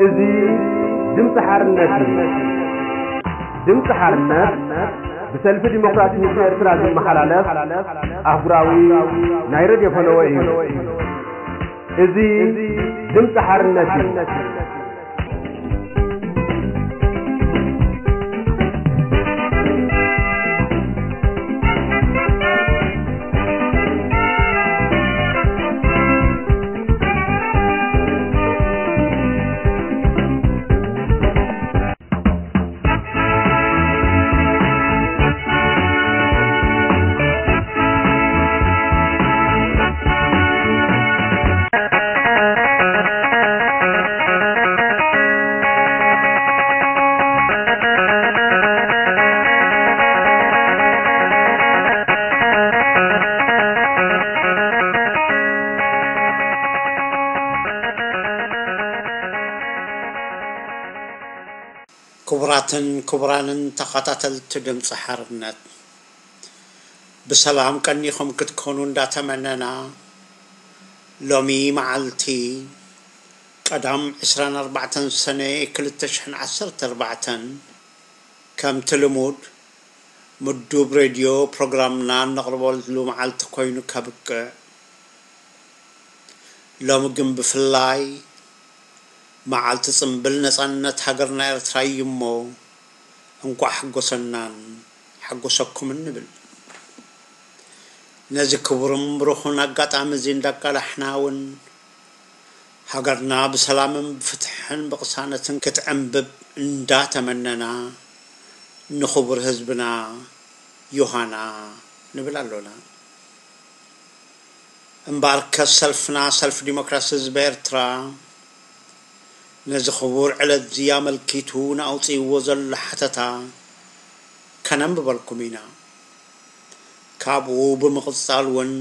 እዚ ድምፂ ሓርነት እዩ። ድምፂ ሓርነት ብሰልፊ ዲሞክራሲ ህዝቢ ኤርትራ ዝመሓላለፍ ኣህጉራዊ ናይ ሬድዮ ፈነወ እዩ። እዚ ድምፂ ሓርነት እዩ። ክቡራትን ክቡራንን ተኸታተልቲ ድምፂ ሓርነት፣ ብሰላም ቀኒኹም ክትኮኑ እንዳተመነና፣ ሎሚ መዓልቲ ቀዳም ዕስራን ኣርባዕተን ሰነ ክልተ ሽሕን ዓሰርተ ኣርባዕተን፣ ከምቲ ልሙድ ምዱብ ሬድዮ ፕሮግራምና እነቕርበሉ መዓልቲ ኮይኑ ከብቅዕ፣ ሎሚ ግን ብፍላይ መዓልቲ ጽምብል ነጻነት ሃገርና ኤርትራ እዩ እሞ፣ እንቋዕ ሓጎሰናን ሓጎሰኩምን ንብል። ነዚ ክቡርን ብሩኽን ኣጋጣሚ እዚ እንዳቃላሕና እውን፣ ሃገርና ብሰላምን ብፍትሕን ብቕሳነትን ክትዕንብብ እንዳተመነና፣ ንኽቡር ህዝብና ዮሃና ንብል ኣሎና። እምበኣርከስ ሰልፍና፣ ሰልፊ ዲሞክራሲ ህዝቢ ኤርትራ፣ ነዚ ክቡር ዕለት እዚ ኣመልኪቱ ንኣውጺእዎ ዘሎ ሓተታ ከነንብበልኩም ኢና። ካብኡ ብምቕጻል እውን፣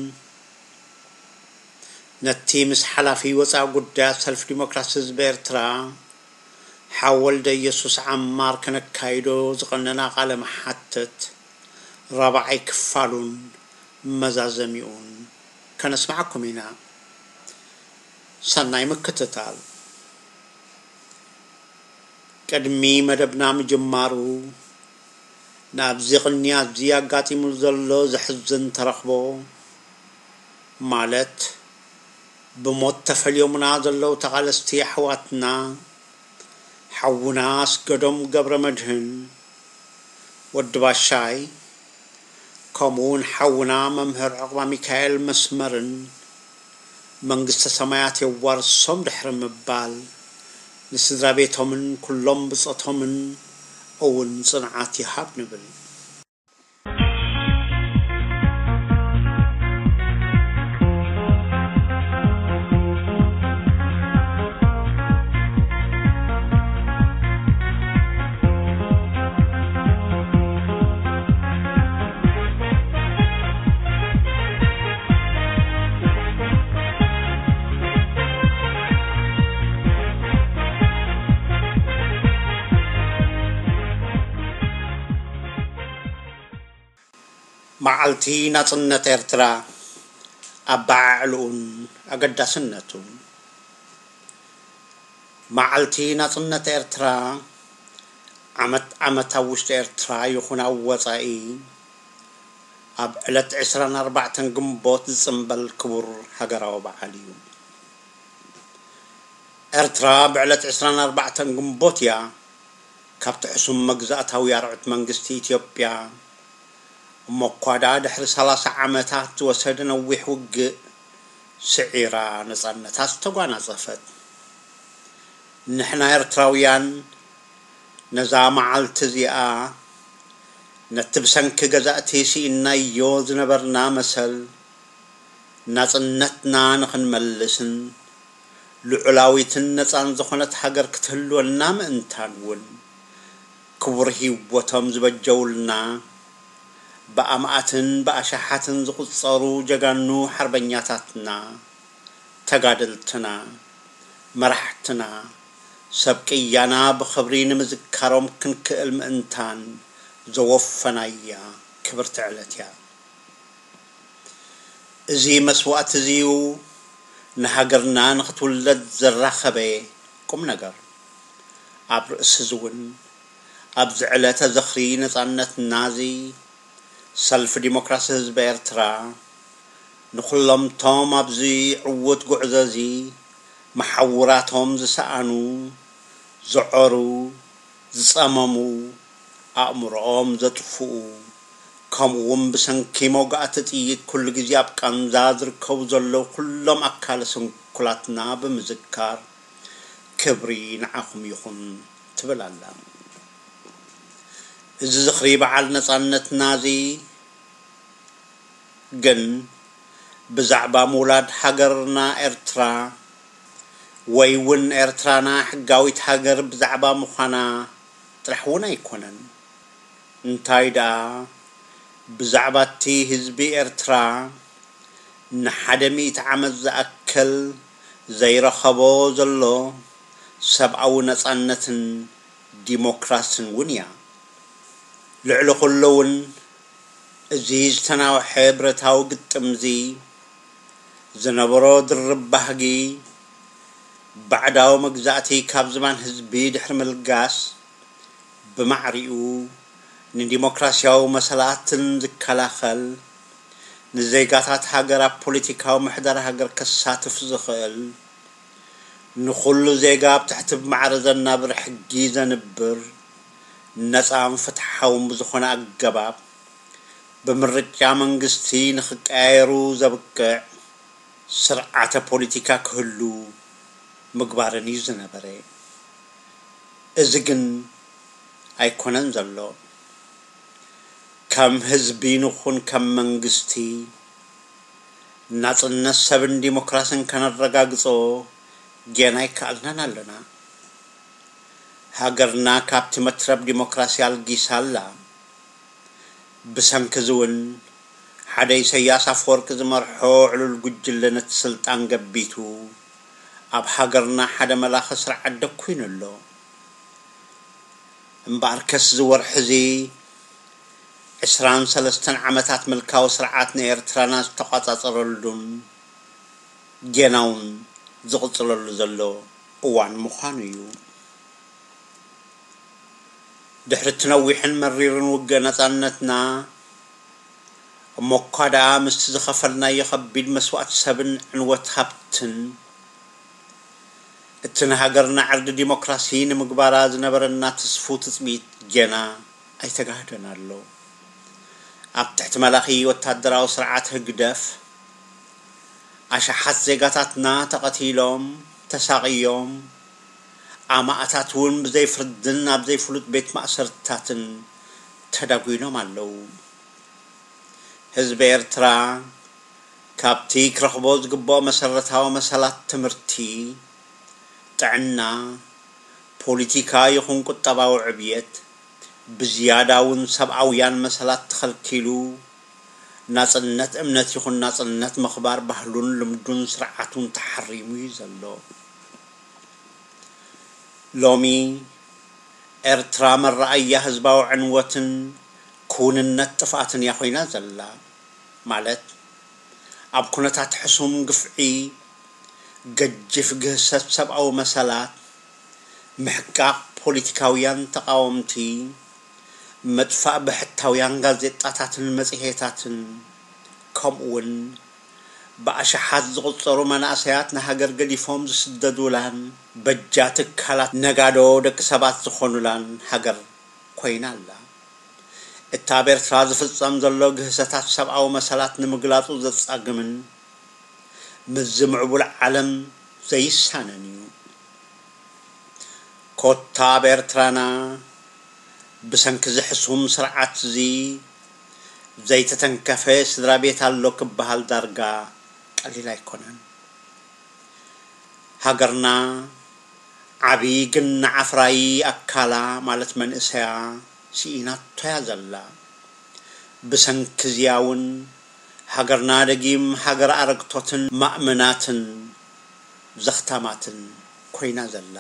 ነቲ ምስ ሓላፊ ወጻኢ ጉዳያት ሰልፊ ዲሞክራሲ ህዝቢ ኤርትራ፣ ሓው ወልደ ኢየሱስ ዓማር፣ ከነካይዶ ዝቐነና ቃለ መሓትት ራብዓይ ክፋሉን መዛዘሚኡን ከነስምዓኩም ኢና። ሰናይ ምክትታል። ቅድሚ መደብና ምጅማሩ፣ ናብዚ ቅንያት እዚ ኣጋጢሙ ዘሎ ዘሕዝን ተረኽቦ፣ ማለት ብሞት ተፈልዮምና ዘለዉ ተቓለስቲ ኣሕዋትና፣ ሓውና ኣስገዶም ገብረመድህን፣ ወዲ ባሻይ፣ ከምኡውን ሓውና መምህር ዕቕባ ሚካኤል መስመርን፣ መንግስተ ሰማያት የዋርሶም ድሕሪ ምባል፣ ንስድራ ቤቶምን ኩሎም ብጾቶምን እውን ጽንዓት ይሃብ ንብል። መዓልቲ ናጽነት ኤርትራ፣ ኣበዓዕልኡን ኣገዳስነቱን። መዓልቲ ናጽነት ኤርትራ፣ ዓመት ዓመት ኣብ ውሽጢ ኤርትራ ይኹን ኣብ ወጻኢ፣ ኣብ ዕለት ዕስራን ኣርባዕተን ግንቦት ዝጽንበል ክቡር ሃገራዊ በዓል እዩ። ኤርትራ ብዕለት ዕስራን ኣርባዕተን ግንቦት እያ ካብቲ ሕሱም መግዛእታዊ ኣርዑት መንግስቲ ኢትዮጵያ፣ እሞ እኳ ደኣ ድሕሪ ሰላሳ ዓመታት ዝወሰደ ነዊሕ ውግእ፣ ስዒራ ነጻነታ ዝተጓናጸፈት። ንሕና ኤርትራውያን ነዛ መዓልቲ እዚኣ ነቲ ብሰንኪ ገዛእቲ ስኢንናዮ ዝነበርና መሰል ናጽነትና ንኽንመልስን ልዑላዊትን ነጻን ዝኾነት ሃገር ክትህልወና ምእንታን እውን ክቡር ህይወቶም ዝበጀውልና ብኣማኣትን ብኣሽሓትን ዝቑጸሩ ጀጋኑ ሓርበኛታትና፣ ተጋደልትና፣ መራሕትና፣ ሰብ ቅያና ብኽብሪ ንምዝካሮም ክንክእል ምእንታን ዘወፈናያ ክብርቲ ዕለት እያ። እዚ መስዋእቲ እዚ እዩ ንሃገርና ንኽትውለድ ዘራኸበ ቁም ነገር። ኣብ ርእሲ እዚ እውን ኣብዚ ዕለተ ዝኽሪ ነጻነትና እዚ ሰልፊ ዲሞክራሲ ህዝቢ ኤርትራ ንኹሎም እቶም ኣብዚ ዕዉት ጉዕዞ እዚ መሓውራቶም ዝሰኣኑ፣ ዝዖሩ፣ ዝጸመሙ፣ ኣእምሮኦም ዘጥፍኡ፣ ከምኡ እውን ብሰንኪ መውጋእቲ ጥይት ኩሉ ግዜ ኣብ ቃንዛ ዝርከቡ ዘለዉ ኩሎም ኣካለ ስንኩላትና ብምዝካር፣ ክብሪ ንዓኹም ይኹን ትብል ኣላ። እዚ ዝኽሪ በዓል ነጻነትና እዚ ግን ብዛዕባ ምውላድ ሃገርና ኤርትራ ወይ እውን ኤርትራና ሕጋዊት ሃገር ብዛዕባ ምዃና ጥራሕ እውን ኣይኮነን። እንታይ ደኣ ብዛዕባ እቲ ህዝቢ ኤርትራ ንሓደ ሚእቲ ዓመት ዝኣክል ዘይረኸቦ ዘሎ ሰብኣዊ ነጻነትን ዲሞክራስን እውን እያ። ልዕሊ ኩሉ እውን እዚ ዝተናውሐ ብረታዊ ግጥም እዚ ዝነበሮ ድርብ ባህጊ ባዕዳዊ መግዛእቲ ካብ ዝባን ህዝቢ ድሕሪ ምልጋስ ብማዕሪኡ ንዲሞክራስያዊ መሰላትን ዝከላኸል፣ ንዜጋታት ሃገር ኣብ ፖለቲካዊ ምሕደራ ሃገር ከሳትፍ ዝኽእል፣ ንኹሉ ዜጋ ኣብ ትሕቲ ብማዕረ ዘናብር ሕጊ ዘንብር፣ ነጻን ፍትሓውን ብዝኾነ ኣገባብ ብምርጫ መንግስቲ ንኽቀያየሩ ዘብቅዕ ስርዓተ ፖለቲካ ክህሉ ምግባርን እዩ ዝነበረ። እዚ ግን ኣይኮነን ዘሎ። ከም ህዝቢ ንኹን ከም መንግስቲ ናጽነት ሰብን ዲሞክራስን ከነረጋግጾ ጌና ኣይከኣልናን ኣለና። ሃገርና ካብቲ መትረብ ዲሞክራሲ ኣልጊሳ ኣላ። ብሰንኪ እዚ እውን ሓደ ኢሰያስ ኣፈወርቂ ዝመርሖ ዕሉል ጉጅለ ነቲ ስልጣን ገቢቱ ኣብ ሃገርና ሓደ መላኺ ስርዓት ደኲኑ ኣሎ። እምበኣርከስ እዚ ወርሒ እዚ ዕስራን ሰለስተን ዓመታት ምልካዊ ስርዓት ንኤርትራና ዝተቋጻጸረሉን ጌናውን ዝቕጽለሉ ዘሎ እዋን ምዃኑ እዩ። ድሕሪ እቲ ነዊሕን መሪርን ውግእ ነጻነትና፣ እሞ እኳ ደኣ ምስቲ ዝኸፈልናዮ ከቢድ መስዋእቲ ሰብን ዕንወት ሃብትን፣ እቲ ንሃገርና ዕርዲ ዲሞክራሲ ንምግባራ ዝነበረና ትስፉው ትጽቢት ጌና ኣይተጋህደን ኣሎ። ኣብ ትሕቲ መላኺ ወታደራዊ ስርዓት ህግደፍ፣ ኣሽሓት ዜጋታትና ተቐቲሎም፣ ተሳቕዮም፣ ኣማእታት እውን ብዘይ ፍርድን ኣብ ዘይፍሉጥ ቤት ማእሰርትታትን ተዳጒኖም ኣለዉ። ህዝቢ ኤርትራ ካብቲ ክረኽቦ ዝግብኦ መሰረታዊ መሰላት ትምህርቲ፣ ጥዕና፣ ፖሊቲካ ይኹን ቁጠባዊ ዕብየት፣ ብዝያዳ እውን ሰብኣውያን መሰላት ተኸልኪሉ፣ ናጽነት እምነት ይኹን ናጽነት ምኽባር ባህሉን ልምዱን ስርዓቱን ተሓሪሙ እዩ ዘሎ። ሎሚ ኤርትራ መረኣያ ህዝባዊ ዕንወትን ክውንነት ጥፍኣትን እያ ኮይና ዘላ። ማለት፣ ኣብ ኩነታት ሕሱም ግፍዒ፣ ገጅፍ ግህሰት ሰብኣዊ መሰላት፣ ምሕቃቕ ፖለቲካውያን ተቓወምቲ፣ ምጥፋእ ብሕታውያን ጋዜጣታትን መጽሔታትን፣ ከምኡውን ብኣሽሓት ዝቑጸሩ መናእሰያት ንሃገር ገዲፎም ዝስደዱላን በጃ ትካላት ነጋዶ ደቂ ሰባት ዝኾኑላን ሃገር ኮይና ኣላ። እቲ ኣብ ኤርትራ ዝፍጸም ዘሎ ግህሰታት ሰብኣዊ መሰላት ንምግላጹ ዘጻግምን ምስዚ ምዕቡል ዓለም ዘይሳነን እዩ። ኮታ ኣብ ኤርትራና ብሰንኪ እዚ ሕሱም ስርዓት እዚ ዘይተተንከፈ ስድራ ቤት ኣሎ ክበሃል ዳርጋ ቀሊል ኣይኮነን። ሃገርና ዓቢ ግን ንዓፍራዪ ኣካላ ማለት መንእሰያ ስኢናቶ እያ ዘላ። ብሰንኪ እዚኣ እውን ሃገርና ደጊም ሃገር ኣረግቶትን ማእመናትን ዘኽታማትን ኮይና ዘላ።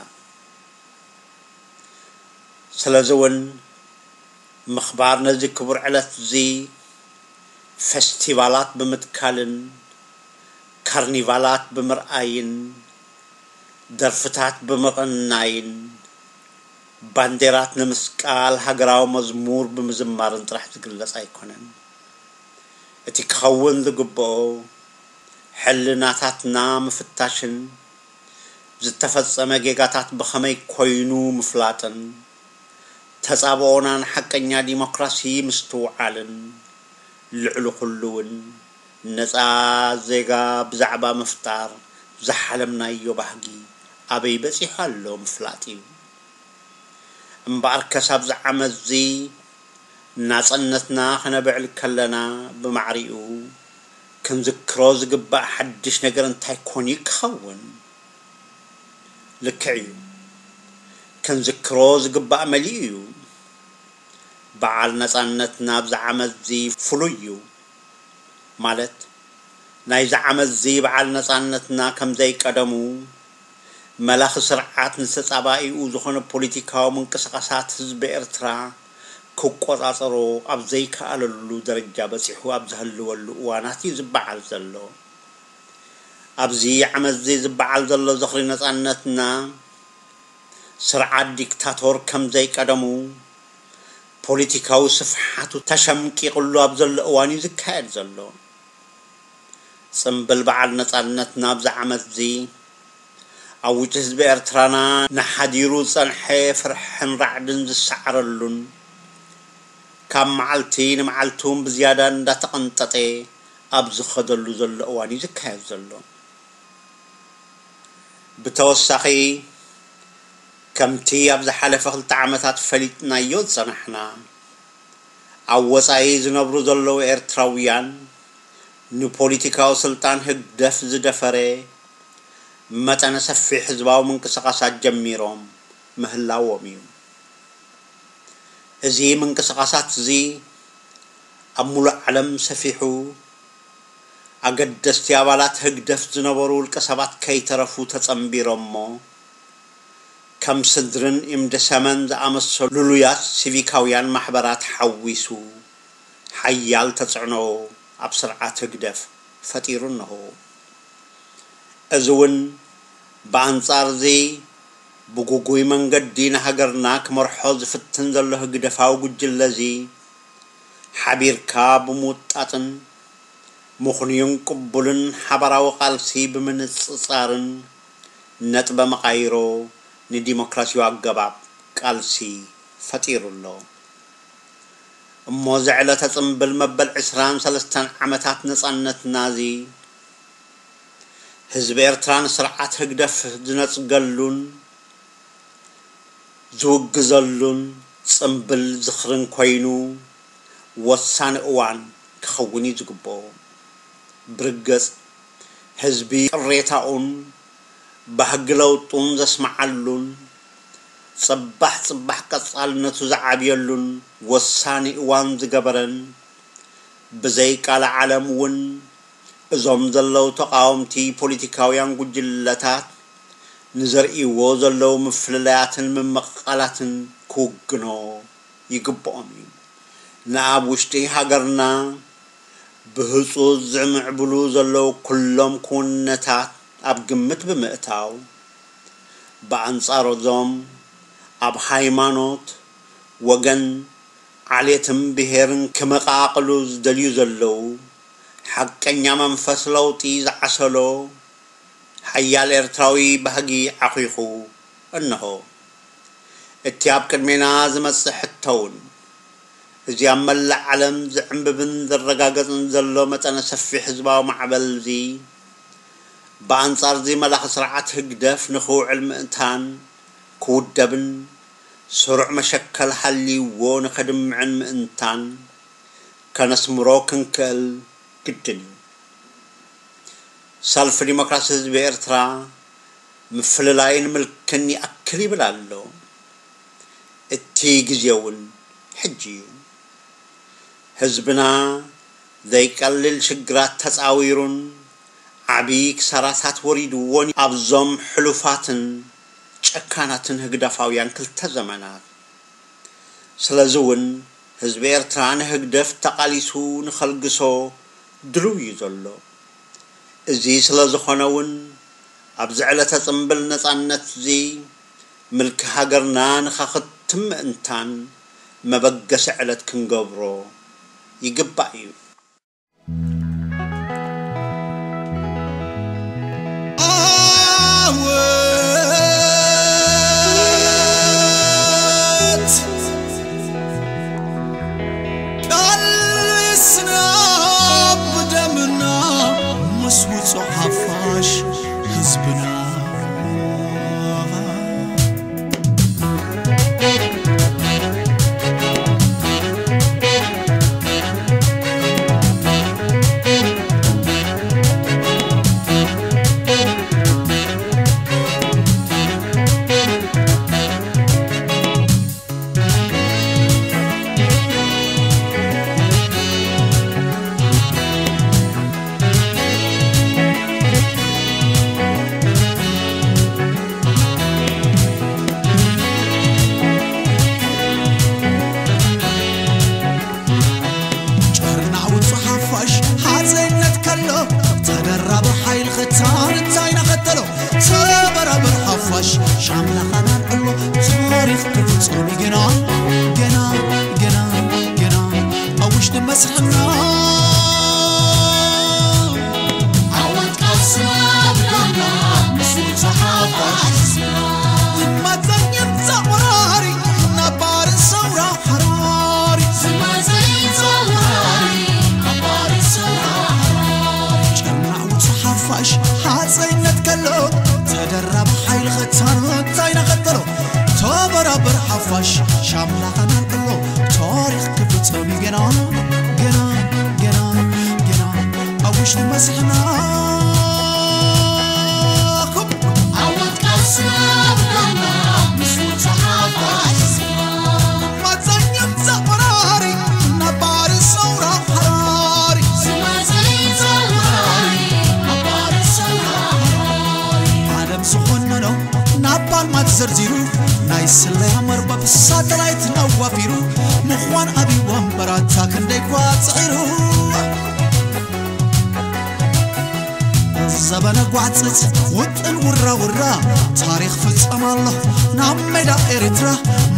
ስለዚ እውን ምኽባር ነዚ ክቡር ዕለት እዚ ፈስቲቫላት ብምትካልን ካርኒቫላት ብምርኣይን ደርፍታት ብምቕናይን ባንዴራት ንምስቃል ሃገራዊ መዝሙር ብምዝማርን ጥራሕ ዝግለጽ ኣይኮነን። እቲ ክኸውን ዝግብኦ፣ ሕልናታትና ምፍታሽን ዝተፈጸመ ጌጋታት ብኸመይ ኮይኑ ምፍላጥን፣ ተጻብኦና ንሓቀኛ ዲሞክራሲ ምስትውዓልን፣ ልዕሊ ኩሉ እውን ነጻ ዜጋ ብዛዕባ ምፍጣር ዝሓለምናዮ ባህጊ ኣበይ በጺሑ ኣሎ ምፍላጥ እዩ። እምበኣርከስ ኣብዚ ዓመትዚ ናጽነትና ከነብዕል ከለና ብማዕሪኡ ክንዝክሮ ዝግባእ ሓድሽ ነገር እንታይ ኮን እዩ ክኸውን? ልክዕ እዩ። ክንዝክሮ ዝግባእ መሊኡ እዩ። በዓል ነጻነትና ኣብዚ ዓመትዚ ፍሉይ እዩ። ማለት ናይዚ ዓመትዚ በዓል ነጻነትና ከም ዘይቀደሙ መላኺ ስርዓት ንተጻባኢኡ ዝኾነ ፖለቲካዊ ምንቅስቓሳት ህዝቢ ኤርትራ ክቆጻጸሮ ኣብ ዘይከኣለሉ ደረጃ በጺሑ ኣብ ዝህልወሉ እዋናት እዩ ዝበዓል ዘሎ። ኣብዚ ዓመትዚ ዝበዓል ዘሎ ዝኽሪ ነጻነትና ስርዓት ዲክታቶር ከም ዘይቀደሙ ፖለቲካዊ ስፍሓቱ ተሸምቂቑሉ ኣብ ዘሎ እዋን እዩ ዝካየድ ዘሎ። ጽምብል በዓል ነጻነትና ኣብዚ ዓመትዚ ኣብ ውጭ ህዝቢ ኤርትራና ንሓዲሩ ዝጸንሐ ፍርሕን ራዕድን ዝሰዓረሉን ካብ መዓልቲ ንመዓልቲ እውን ብዝያዳ እንዳተቐንጠጠ ኣብ ዝኸደሉ ዘሎ እዋን እዩ ዝካየድ ዘሎ። ብተወሳኺ ከምቲ ኣብ ዝሓለፈ ክልተ ዓመታት ፈሊጥናዮ ዝጸናሕና፣ ኣብ ወጻኢ ዝነብሩ ዘለዉ ኤርትራውያን ንፖለቲካዊ ስልጣን ህግደፍ ዝደፈረ መጠነ ሰፊሕ ህዝባዊ ምንቅስቓሳት ጀሚሮም ምህላዎም እዩ። እዚ ምንቅስቓሳት እዚ ኣብ ሙሉእ ዓለም ሰፊሑ ኣገደስቲ ኣባላት ህግደፍ ዝነበሩ ውልቀ ሰባት ከይተረፉ ተጸንቢሮሞ፣ ከም ስድርን ኢምደሰመን ዝኣመሰሉ ልሉያት ሲቪካውያን ማሕበራት ሓዊሱ ሓያል ተጽዕኖ ኣብ ስርዓት ህግደፍ ፈጢሩ እነሆ። እዚ እውን ብኣንጻር እዚ ብጉጉይ መንገዲ ንሃገርና ክመርሖ ዝፍትን ዘሎ ህግደፋዊ ጉጅለ እዚ ሓቢርካ ብምውጣጥን ምኽንዩን ቅቡልን ሓባራዊ ቃልሲ ብምንጽጻርን ነጥበ መቓይሮ ንዲሞክራሲያዊ ኣገባብ ቃልሲ ፈጢሩ ኣሎ። እሞ እዚ ዕለተ ጽምብል መበል ዕስራን ሰለስተን ዓመታት ነጻነትና እዚ ህዝቢ ኤርትራ ንስርዓት ህግደፍ ዝነጽገሉን ዝውግዘሉን ጽምብል ዝኽርን ኮይኑ ወሳኒ እዋን ክኸውን እዩ ዝግብኦ። ብርግጽ ህዝቢ ቅሬታኡን ባህጊ ለውጡን ዘስምዓሉን ጽባሕ ጽባሕ ቀጻልነቱ ዝዓብየሉን ወሳኒ እዋን ዝገበረን ብዘይቃለ ዓለም እውን እዞም ዘለዉ ተቓወምቲ ፖለቲካውያን ጉጅለታት ንዘርእይዎ ዘለዉ ምፍልላያትን ምምቕቓላትን ክውግኖ ይግብኦም እዩ። ንኣብ ውሽጢ ሃገርና ብህጹጽ ዝምዕብሉ ዘለዉ ኩሎም ክውንነታት ኣብ ግምት ብምእታው፣ ብኣንጻር እዞም ኣብ ሃይማኖት፣ ወገን፣ ዓሌትን ብሄርን ክመቓቕሉ ዝደልዩ ዘለዉ፣ ሓቀኛ መንፈስ ለውጢ ዝዓሰሎ ሓያል ኤርትራዊ ባህጊ ዓኺኹ እነሆ። እቲ ኣብ ቅድሜና ዝመጽእ ሕቶ እውን፣ እዚ ኣብ መላእ ዓለም ዝዕንብብን ዝረጋገጽን ዘሎ መጠነ ሰፊሕ ህዝባዊ ማዕበል እዚ፣ ብኣንጻር እዚ መላኺ ስርዓት ህግደፍ ንኽውዕል ምእንታን ክውደብን ስሩዕ መሸከል ሃልይዎ ንኸድምዕን ምእንታን ከነስምሮ ክንክእል ግድን እዩ። ሰልፊ ዲሞክራሲ ህዝቢ ኤርትራ ምፍልላይን ምልክን ይኣክል ይብል ኣሎ። እቲ ግዜ እውን ሕጂ እዩ። ህዝብና ዘይቀልል ሽግራት ተጻዊሩን ዓቢ ክሳራታት ወሪድዎን ኣብዞም ሕሉፋትን ጨካናትን ህግደፋውያን ክልተ ዘመናት። ስለዚ እውን ህዝቢ ኤርትራ ንህግደፍ ተቓሊሱ ንኸልግሶ ድሉው እዩ ዘሎ። እዚ ስለ ዝኾነ እውን ኣብዚ ዕለተ ጽምብል ነጻነት እዚ ምልኪ ሃገርና ንኻኽትም ምእንታን መበገሲ ዕለት ክንገብሮ ይግባእ እዩ። ዓወት ቃልስና ብደምና ምስ ውጹዕ ሓፋሽ ህዝብና። ጨርናዕ ውጹ ሓፋሽ ሓዘይነት ከሎ ተደራቢ ሓይል ኸታን እንታይ ናኸተሎ ተበራበር ሓፋሽ ሻምላኻናን እሎ ታሪኽ ክፍጾም ገና ገና ገና ገና ኣብ ውሽጢ መስርሕና ዓወት ቃልስና ብደምና ምስ ውጹ ሓፋሽ ዝማዘኝ ዘወራሪ ነባር ሰውራ ሓራሪ ዝማዘኝ ዘወራሪ ነባር ሰውራ ሓራሪ ጨርናዕ ውጹ ሓፋሽ ሓጸይነት ከሎ ተደራቢ ሓይል ኸታን እንታይ ናኸተሎ ተበራበር ሓፋሽ ሻምላኻና ኣሎ ታሪኽ ክፍጸም እዩ ገና ገና ገና ገና ኣብ ውሽጢ መስሕና ዓወት ቃልስና ብደምና ምስ ውጹ ሓፋሽ መዛኝም ዘወራሪ ነባሪ ሰውራ ሓራሪ ዝመዘይ ዘወራሪ ነባሪ ሰውራ ሓራሪ ዓለም ዝኾነኖ ናብ ባልማት ዘርዚሩ ናይ ስለያ መርበብ ሳተላይት ነዋፊሩ ምዃን ኣብይ ወንበራታ ክንደይ ኳ ጽዒሩ ዘበነ ጓዕጽጽ ውጥን ውራ ውራ ታሪኽ ፍጸም ኣሎ ናብ ሜዳ ኤርትራ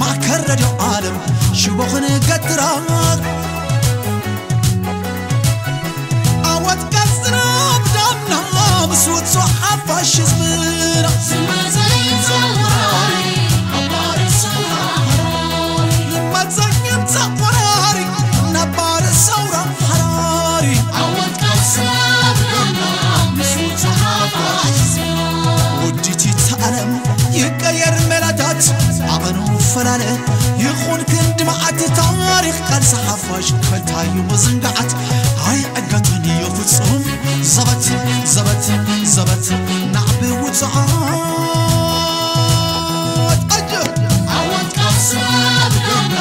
ማእከል ረድዮ ዓለም ሽቦ ክንገትራ ዓወት ቀጽና ብደምና ምስ ውጹዕ ሓፋሽ ህዝብና ዝመዘይን ዘወራሪ ኣባሪ ሰውራ ሓራሪ ዝመዘይን ዘወራሪ ነባሪ ሰውራ ሓራሪ ዓወት ቀጽና ብደምና ምስ ውጹዕ ሓፋሽ ህዝብና ውዲት ይተኣለም ይቀየር ሜላታት ዓቐኑ ፈላለ ይኹን ክንዲ መዓት ታሪኽ ቃልሲ ሓፋሽ ከንታዩ ምዝንጋዓት ኣይዕገትን እዩ ፍጹም ዘበት ዘበት ዘበት ናዕቢ ውጽዓት ኣጀ ዓወት ቃልስና ብደምና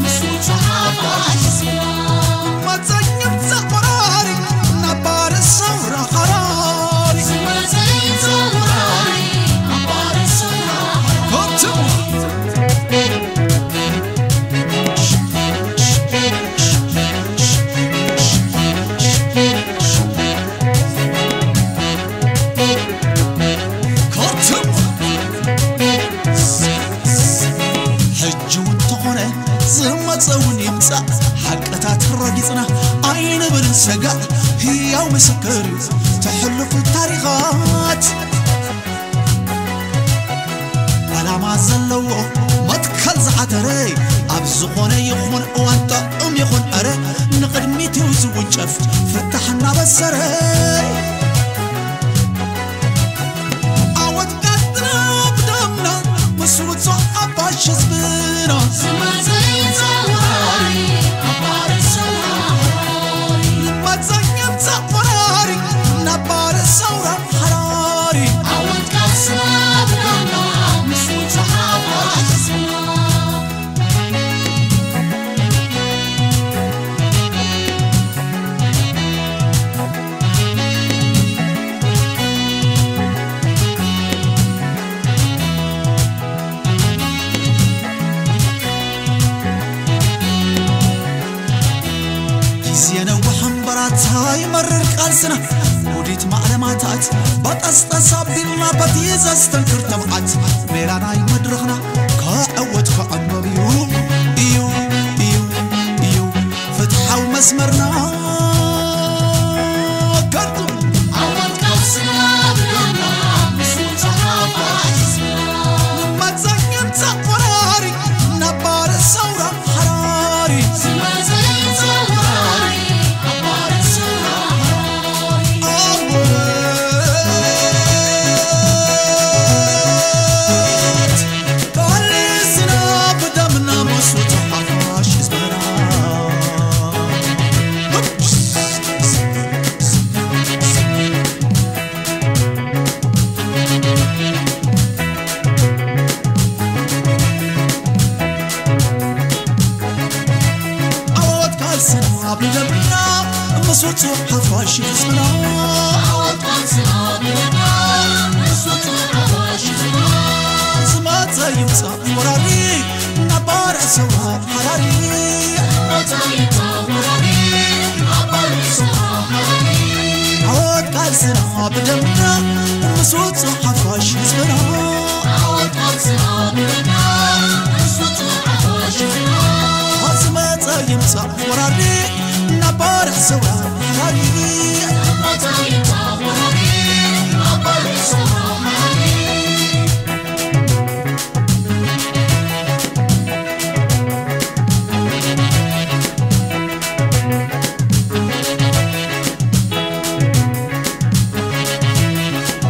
ምስ ውጹዕ ሓፋሽ መጸኝም ዘወራሪ ነባሪ ሰውራ ሓራሪ ዝመዘይ ዘወራሪ ነባሪ ሰውራ ኮትም ኮትም ሕጂ እውን ተኾነ ዝመፀ እውን ይምፃእ ሓቅታት ረጊፅና ኣይንብልን ሰጋእ ህያው ምስክር እዩ ተሕልፉ ታሪኻት ዓላማ ዘለዎ መትከል ዝዓተረ ኣብ ዝኾነ ይኹን እዋን ጥዑም ይኹን ዕረ ንቕድሚት እዩ ዝውንጨፍ ፍታሕ እናበሰረ ዓወት ቀጥና ብደምና ምስ ውጹዕ ሓፋሽ ህዝብና ዝመዘይ ዘወራሪ ነባሪ ሰውራ ሓራሪ መዘይም ዘወራሪ ነባሪ ሰውራ ሓራሪ ዓወት ቃልስና ብደምና ምስ ውጹዕ ሓፋሽ ህዝብና ግዜ ነውሕ እምበራታ ይመርር ቃልስና ፊት ማዕለማታት በጠስጠስ ኣቢልና በቲ ዘስተንክር ተብዓት ሜላ ናይ መድረኽና ክዕወት ክዕመም እዩ እዩ እዩ እዩ ፍትሓዊ መስመርና። ከንቱ ዓወት ቃልስና ብደምና ምስ ውጹዕ ሓፋሽ መዛኝም ተቆራሪ ነባር ሰውራ ሓራሪ። ዓወት ቃልስና ብደምና ምስ ውጹዕ ሓፋሽ ህዝብና። ዓወት ቃልስና ብደምና ምስ ውጹዕ ሓፋሽ ህዝብና። ዝመጸ ይምጻእ ወራሪ ነባር ሰውራ ሓራሪ። ዝመጸ ይምጻእ ወራሪ ነባር ሰውራ ሓራሪ። ዓወት ቃልስና ብደምና ምስ ውጹዕ ሓፋሽ ህዝብና። ዝመጸ ይምጻእ ወራሪ ነባር ሰውራ ሓራሪ።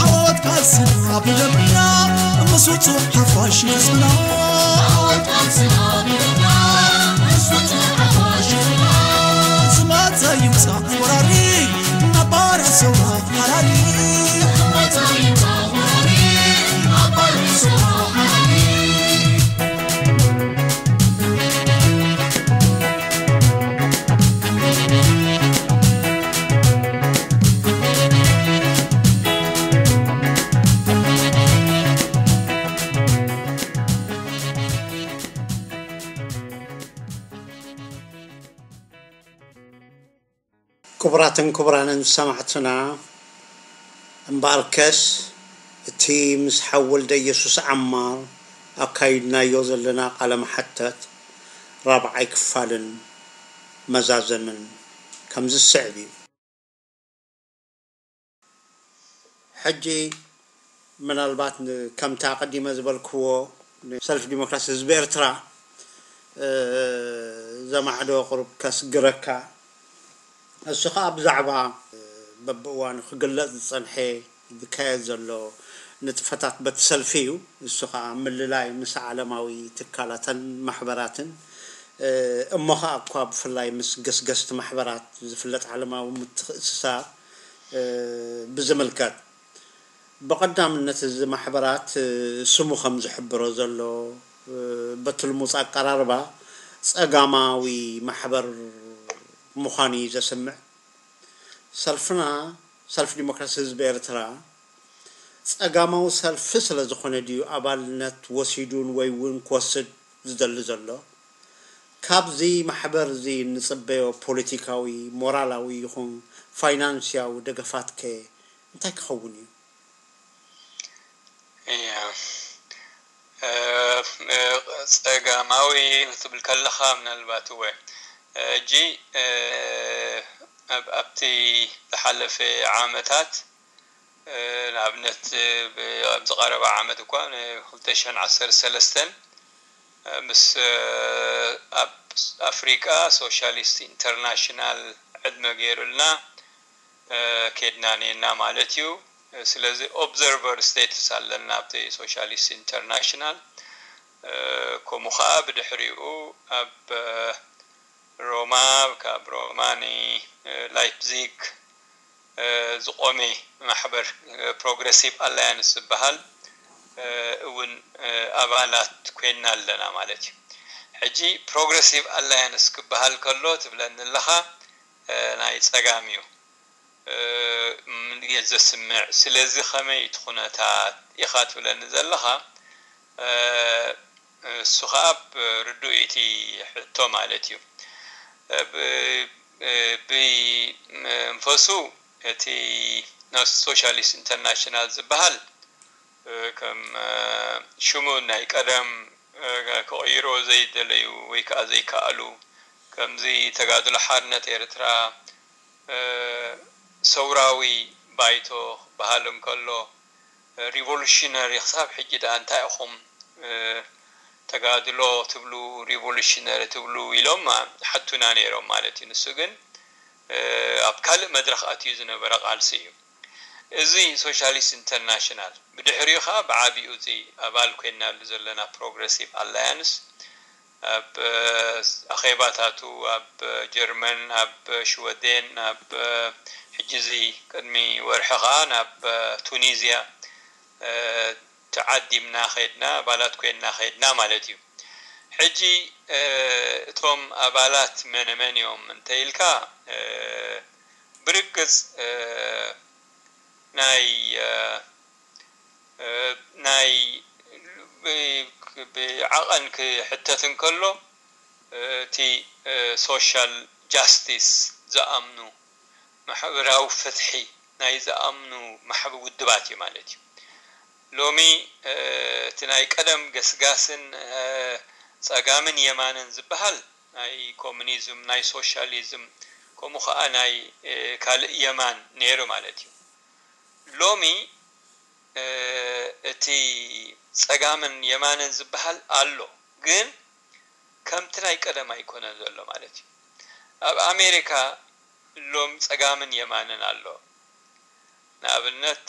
ዓወት ቃልስና ብደምና ምስ ውጹዕ ሓፋሽ ህዝብና። ዓወት ቃልስና ብደምና ምስ ውጹዕ ሓፋሽ ህዝብና። ዝመጸ ይምጻእ ወራሪ ነባር ሰውራ ሓራሪ። ዝመጸ ይምጻእ ወራሪ ነባር ሰውራ ሓራሪ። ክቡራትን ክቡራንን ሰማዕትና፣ እምበኣርከስ እቲ ምስ ሓው ወልደ ኢየሱስ ዓማር ኣካይድናዮ ዘለና ቃለ መሓተት ራብዓይ ክፋልን መዛዘምን ከምዚ ዝስዕብ እዩ። ሕጂ ምናልባት ን-፣ ከምቲ ኣቐዲመ ዝበልክዎ ንሰልፊ ዲሞክራሲ ህዝቢ ኤርትራ፣ እ፣ ዘማዕዶ ቁሩብ ከስግረካ። እሱ ኸኣ ብዛዕባ፣ እ፣ በብእዋኑ ክግለጽ ዝጸንሐ ዝካየድ ዘሎ ንጥፈታት በቲ ሰልፊ እዩ። እሱ ኸኣ ምልላይ ምስ ዓለማዊ ትካላትን ማሕበራትን፣ እ፣ እሞ ኸኣ እኳ ብፍላይ ምስ ገስገስቲ ማሕበራት ዝፍለጥ ዓለማዊ ምትእስሳር፣ እ፣ ብዝምልከት፣ ብቐዳምነት እዚ ማሕበራት፣ እ፣ ስሙ ከም ዝሕብሮ ዘሎ፣ እ፣ በቲ ልሙጽ ኣቀራርባ ጸጋማዊ ማሕበር ምዃኑ እዩ ዘስምዕ። ሰልፍና፣ ሰልፊ ዲሞክራሲ ህዝቢ ኤርትራ፣ ጸጋማዊ ሰልፊ ስለ ዝኾነ ድዩ ኣባልነት ወሲዱን ወይ እውን ክወስድ ዝደሊ ዘሎ? ካብዚ ማሕበር እዚ እንጽበዮ ፖለቲካዊ፣ ሞራላዊ ይኹን ፋይናንስያዊ ደገፋት ከ እንታይ ክኸውን እዩ? እያ፣ እ፣ እ፣ ጸጋማዊ ክትብል ከለኻ ምናልባት እወ፣ እ፣ ሕጂ፣ እ፣ ኣብ፣ ኣብቲ ዝሓለፈ ዓመታት፣ እ፣ ንኣብነት፣ እ፣ ብ-፣ ኣብዚ ቀረባ ዓመት እኳ ን ክልተ ሽሕን ዓሰርተ ሰለስተን፣ እ፣ ምስ፣ እ፣ ኣብ ኣፍሪቃ ሶሻሊስት ኢንተርናሽናል ዕድመ ገይሩልና፣ እ፣ ኬድና ኔና ማለት እዩ። እ፣ ስለዚ ኦብዘርቨር ስቴትስ ኣለና ኣብቲ ሶሻሊስት ኢንተርናሽናል። እ፣ ከምኡ ኸኣ ብድሕሪኡ ኣብ፣ እ፣ ሮማ፣ ካብ ሮማ ን፣ እ፣ ላይፕዚግ፣ እ፣ ዝቖመ ማሕበር፣ እ፣ ፕሮግረሲቭ ኣላያንስ ዝበሃል፣ እ፣ እውን፣ እ፣ ኣባላት ኮይንና ኣለና ማለት እዩ። ሕጂ ፕሮግረሲቭ ኣላያንስ ክበሃል ከሎ ትብለኒ ኣለኻ፣ እ፣ ናይ ጸጋም እዩ፣ እ፣ ም-፣ ዘስምዕ። ስለዚ ከመይ እቲ ኩነታት ኢኻ ትብለኒ ዘለኻ? እ፣ እሱ ኸኣ ብ-፣ ርዱእ እቲ ሕቶ ማለት እዩ። እ፣ ብ-፣ እ፣ ብመንፈሱ እቲ ናስ ሶሻሊስት ኢንተርናሽናል ዝበሃል ከም ሽሙ ናይ ቀደም ክቕይሮ ዘይደለዩ ወይ ከዓ ዘይከኣሉ ከምዚ ተጋድሎ ሓርነት ኤርትራ ሰውራዊ ባይቶ ክበሃል እንከሎ ሪቮሉሽነሪ ክሳብ ሕጂ ደኣ እንታይ ኢኹም ተጋድሎ ትብሉ ሪቮሉሽነሪ ትብሉ ኢሎም ሓቱና ነይሮም ማለት እዩ። ንሱ ግን ኣብ ካልእ መድረኽ ኣትዩ ዝነበረ ቃልሲ እዩ። እዚ ሶሻሊስት ኢንተርናሽናል ብድሕሪኡ ከዓ ብዓቢኡ እዚ ኣባል ኮይናሉ ዘለና ፕሮግረሲቭ ኣላያንስ ኣብ ኣኼባታቱ ኣብ ጀርመን፣ ኣብ ሽወዴን፣ ኣብ ሕጂ እዚ ቅድሚ ወርሒ ከዓ ናብ ቱኒዝያ ተዓዲምና ከይድና ኣባላት ኮይንና ከይድና ማለት እዩ። ሕጂ እቶም ኣባላት መነ መን እዮም እንተኢልካ ብርግፅ ናይ ናይ ብዓቐን ክሕተት እንከሎ እቲ ሶሻል ጃስቲስ ዝኣምኑ ማሕበራዊ ፍትሒ ናይ ዝኣምኑ ማሕበ ውድባት እዩ ማለት እዩ። ሎሚ እቲ ናይ ቀደም ገስጋስን ጸጋምን የማንን ዝበሃል ናይ ኮሙኒዝም ናይ ሶሻሊዝም ከምኡ ከዓ ናይ ካልእ የማን ነይሩ ማለት እዩ። ሎሚ እቲ ጸጋምን የማንን ዝበሃል ኣሎ ግን ከምቲ ናይ ቀደም ኣይኮነን ዘሎ ማለት እዩ። ኣብ ኣሜሪካ ሎም ጸጋምን የማንን ኣሎ። ንኣብነት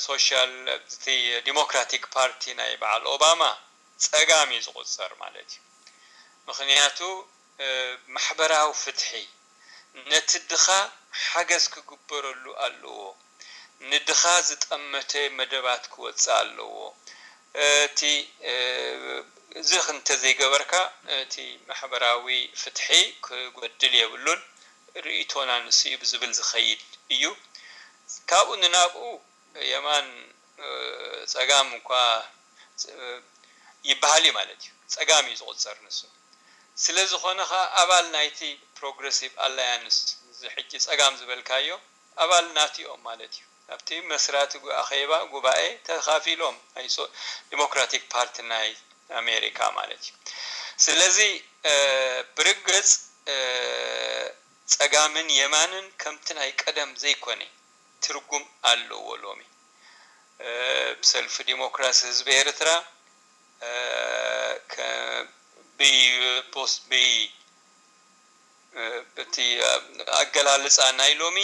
ሶሻል እቲ ዲሞክራቲክ ፓርቲ ናይ በዓል ኦባማ ጸጋም እዩ ዝቑጸር ማለት እዩ። ምኽንያቱ ማሕበራዊ ፍትሒ ነቲ ድኻ ሓገዝ ክግበረሉ ኣለዎ። ንድኻ ዝጠመተ መደባት ክወፅእ ኣለዎ። እቲ እዚ እንተዘይገበርካ እቲ ማሕበራዊ ፍትሒ ክጎድል የብሉን። ርእይቶና ንሱ እዩ ብዝብል ዝኸይድ እዩ። ካብኡ ንናብኡ የማን ጸጋም እኳ ይበሃል እዩ ማለት እዩ። ጸጋም እዩ ዝቑጸር ንሱ። ስለ ዝኾነ ኸዓ ኣባል ናይቲ ፕሮግረሲቭ ኣላያንስ እዚ ሕጂ ጸጋም ዝበልካዮ ኣባል ናትኦም ማለት እዩ። ኣብቲ መስራቲ ኣኼባ ጉባኤ ተኻፊሎም ናይ ዲሞክራቲክ ፓርቲ ናይ ኣሜሪካ ማለት እዩ። ስለዚ ብርግጽ ጸጋምን የማንን ከምቲ ናይ ቀደም ዘይኮነ ትርጉም ኣለዎ ሎሚ። ብሰልፊ ዲሞክራሲ ህዝቢ ኤርትራ ብይ ብይ እቲ ኣገላልፃ ናይ ሎሚ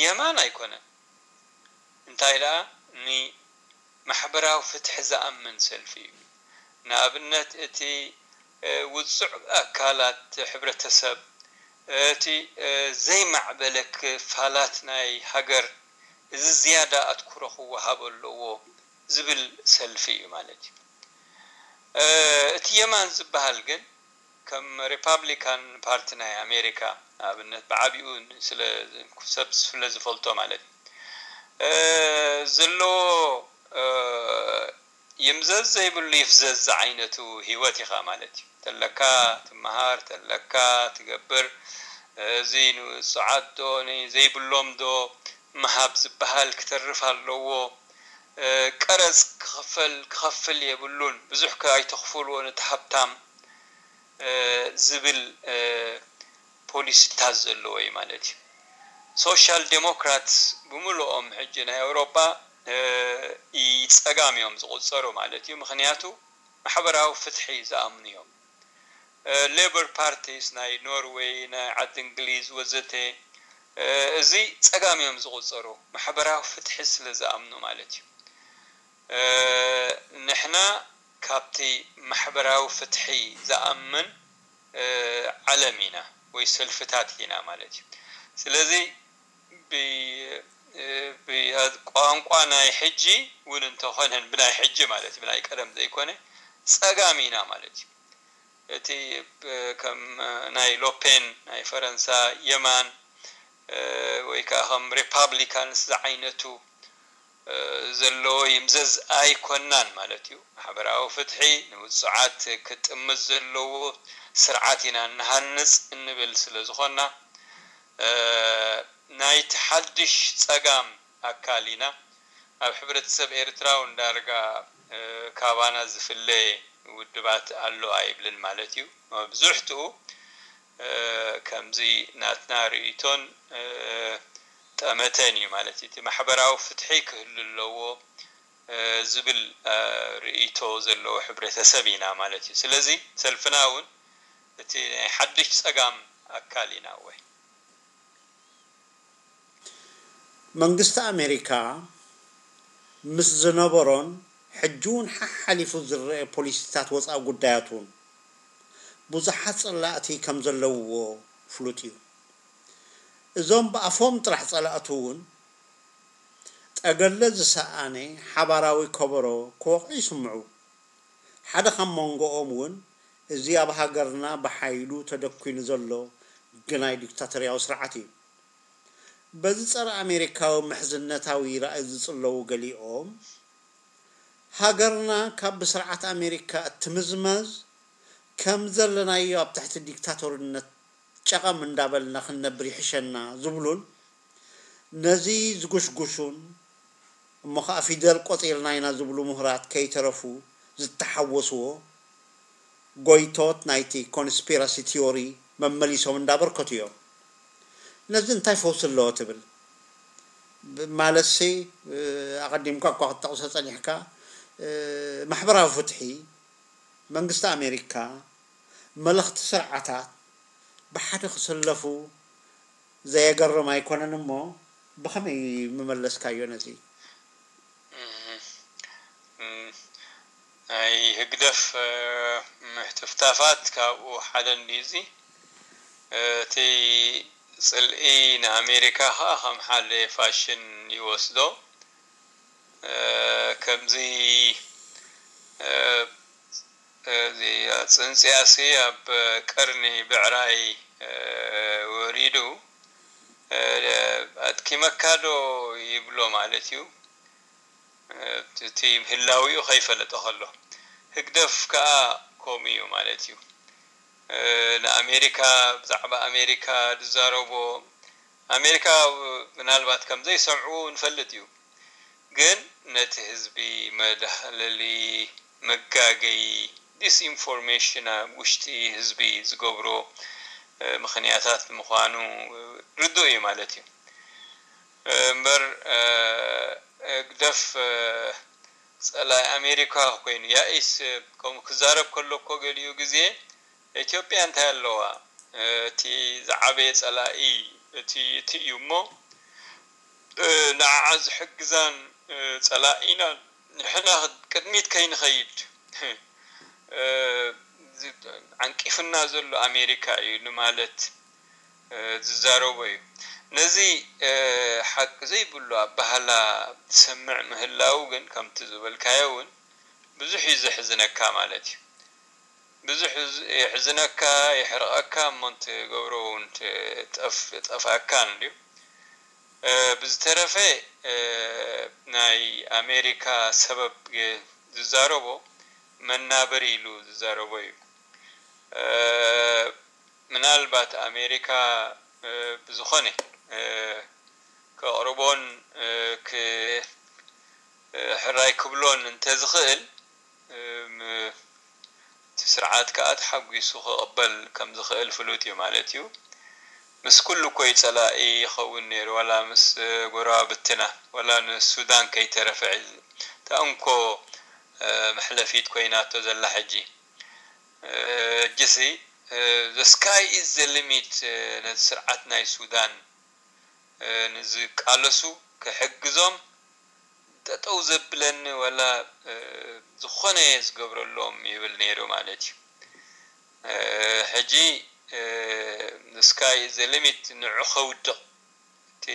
የማን ኣይኮነን። እንታይ ደኣ ንማሕበራዊ ፍትሒ ዝኣምን ሰልፊ እዩ። ንኣብነት እቲ ውፁዕ ኣካላት ሕብረተሰብ እቲ ዘይማዕበለ ክፋላት ናይ ሃገር እዚ ዝያዳ ኣትኩሮ ክወሃቦ ኣለዎ ዝብል ሰልፊ እዩ ማለት እዩ። እቲ የማን ዝበሃል ግን ከም ሪፓብሊካን ፓርቲ ናይ ኣሜሪካ ንኣብነት ብዓቢኡ ሰብ ስለ ዝፈልጦ ማለት እዩ ዘለዎ ይምዘዝ ዘይብሉ ይፍዘዝ ዝዓይነቱ ህይወት ኢኻ ማለት እዩ። ተለካ ትመሃር፣ ተለካ ትገብር፣ እዚ ንውጹዓት ዶ ንዘይብሎም ዶ ምሃብ ዝበሃል ክተርፍ ኣለዎ። ቀረጽ ክኸፈል ክኸፍል የብሉን፣ ብዙሕ ኣይተኽፍልዎ ነቲ ሃብታም ዝብል ፖሊሲታት ዘለዎ እዩ ማለት እዩ። ሶሻል ዴሞክራትስ ብምልኦም ሕጂ ናይ ኣውሮጳ ጸጋም እዮም ዝቑጸሩ ማለት እዩ። ምኽንያቱ ማሕበራዊ ፍትሒ ዝኣምኑ እዮም። ሌበር ፓርቲስ ናይ ኖርዌይ፣ ናይ ዓዲ እንግሊዝ ወዘተ እዚ ጸጋም እዮም ዝቑጸሩ ማሕበራዊ ፍትሒ ስለ ዝኣምኑ ማለት እዩ። ንሕና ካብቲ ማሕበራዊ ፍትሒ ዝኣምን ዓለም ኢና ወይ ሰልፍታት ኢና ማለት እዩ። ስለዚ ቋንቋ ናይ ሕጂ እውን እንተኾነን ብናይ ሕጂ ማለት እዩ ብናይ ቀደም ዘይኮነ ጸጋም ኢና ማለት እዩ። እቲ ከም ናይ ሎፔን ናይ ፈረንሳ የማን ወይ ከዓ ከም ሪፓብሊካንስ ዝዓይነቱ ዘለዎ ይምዘዝ ኣይኮናን ማለት እዩ። ማሕበራዊ ፍትሒ ንውፁዓት ክጥምት ዘለዎ ስርዓት ኢና ንሃንፅ እንብል ስለ ዝኾና ናይቲ ሓድሽ ጸጋም ኣካል ኢና። ኣብ ሕብረተሰብ ኤርትራ እውን ዳርጋ ካባና ዝፍለ ውድባት ኣሎ ኣይብልን ማለት እዩ። መብዝሕትኡ ከምዚ ናትና ርእይቶን ጠመተን እዩ ማለት እዩ። እቲ ማሕበራዊ ፍትሒ ክህሉ ኣለዎ ዝብል ርእይቶ ዘለዎ ሕብረተሰብ ኢና ማለት እዩ። ስለዚ ሰልፍና እውን እቲ ናይ ሓድሽ ጸጋም ኣካል ኢና። ወይ መንግስቲ ኣሜሪካ ምስ ዝነበሮን ሕጂ እውን ሓሓሊፉ ዝረአ ፖሊሲታት ወፃኢ ጉዳያት እውን ብዙሓት ፀላእቲ ከም ዘለውዎ ፍሉጥ እዩ። እዞም ብኣፎም ጥራሕ ፀላእቱ እውን ጠገለ ዝሰኣነ ሓባራዊ ከበሮ ክወቕዑ ይስምዑ። ሓደ ካብ መንጎኦም እውን እዚ ኣብ ሃገርና ብሓይሉ ተደኲኑ ዘሎ ግናይ ዲክታቶርያዊ ስርዓት እዩ። በዚ ጸረ ኣሜሪካዊ ምሕዝነታዊ ራእይ ዝጽለዉ ገሊኦም፣ ሃገርና ካብ ብስርዓት ኣሜሪካ እትምዝመዝ፣ ከም ዘለናዮ ኣብ ትሕቲ ዲክታቶርነት ጨቐም እንዳበልና ክንነብር ይሕሸና ዝብሉን ነዚ ዝጉሽጉሹን እሞ ኸዓ ፊደል ቆጺርና ኢና ዝብሉ ምሁራት ከይተረፉ ዝተሓወስዎ ጎይቶት ናይቲ ኮንስፒራሲ ቲዮሪ መመሊሶም እንዳበርከቱ እዮም። ነዚ እንታይ ፈውሲ ኣለዎ ትብል? ማለትሲ ኣቐዲምካ እኳ ክትጠቕሶ ጸኒሕካ ማሕበራዊ ፍትሒ፣ መንግስቲ ኣሜሪካ፣ መለኽቲ ስርዓታት ብሓደ ክስለፉ ዘየገርም ኣይኮነን እሞ ብኸመይ ምመለስካዮ ነዚ? ናይ ህግደፍ ምሕትፍታፋት ካብኡ ሓደ እንድዩ። እዚ እቲ ጽልኢ ንኣሜሪካ ኸኣ ከም ሓደ ፋሽን ይወስዶ። ከምዚ ጽንጽያሲ ኣብ ቀርኒ ብዕራይ ወሪዱ ኣድኪመካዶ ይብሎ ማለት እዩ። እቲ ህላዊኡ ከይፈለጠ ከሎ ህግደፍ ከኣ ከምኡ እዩ ማለት እዩ። ንኣሜሪካ ብዛዕባ ኣሜሪካ ዝዛረቦ ኣሜሪካ ምናልባት ከም ዘይሰምዕዎ ንፈልጥ እዩ። ግን ነቲ ህዝቢ መዳህለሊ፣ መጋገዪ፣ ዲስኢንፎርሜሽን ኣብ ውሽጢ ህዝቢ ዝገብሮ ምኽንያታት ምዃኑ ርዱእ እዩ ማለት እዩ። እምበር ህግደፍ ጸላኢ ኣሜሪካ ኮይኑ ያኢስ ከምኡ ክዛረብ ከሎ እኮ ገሊኡ ግዜ ኢትዮጵያ እንታይ ኣለዋ? እቲ ዝዓበየ ጸላኢ እቲ እቲ እዩ እሞ ንዓዓ ዝሕግዛን ጸላኢናን ንሕና ቅድሚት ከይንኸይድ ዓንቂፍና ዘሎ ኣሜሪካ እዩ ንማለት ዝዛረቦ እዩ። ነዚ ሓቂ ዘይብሉ ኣባህላ ዝሰምዕ ምህላው ግን ከምቲ ዝበልካዮ እውን ብዙሕ እዩ ዘሕዝነካ ማለት እዩ። ብዙሕ የሕዝነካ፣ የሕርቐካ፣ እሞ እንትገብሮ እውን ጠፍኣካን እዩ። ብዝተረፈ ናይ ኣሜሪካ ሰበብ ዝዛረቦ መናበሪ ኢሉ ዝዛረቦ እዩ። ምናልባት ኣሜሪካ ብዝኾነ ከቕርቦን ሕራይ ክብሎን እንተዝኽእል እቲ ስርዓት ከዓ ተሓጒሱ ክቕበል ከም ዝኽእል ፍሉጥ እዩ ማለት እዩ። ምስ ኩሉ እኮ እዩ ጸላኢ ይኸውን ነይሩ፣ ዋላ ምስ ጎረባብትና፣ ዋላ ንሱዳን ከይተረፈ እታ እንኮ መሕለፊት ኮይናቶ ዘላ ሕጂ። ሕጂሲ the sky is the limit ነቲ ስርዓት ናይ ሱዳን ንዝቃለሱ ክሕግዞም ጠጠው ዘብለኒ ወላ ዝኾነ ዝገብረሎም ይብል ነይሩ ማለት እዩ። ሕጂ sky is the limit ንዑ ከውድቕ እቲ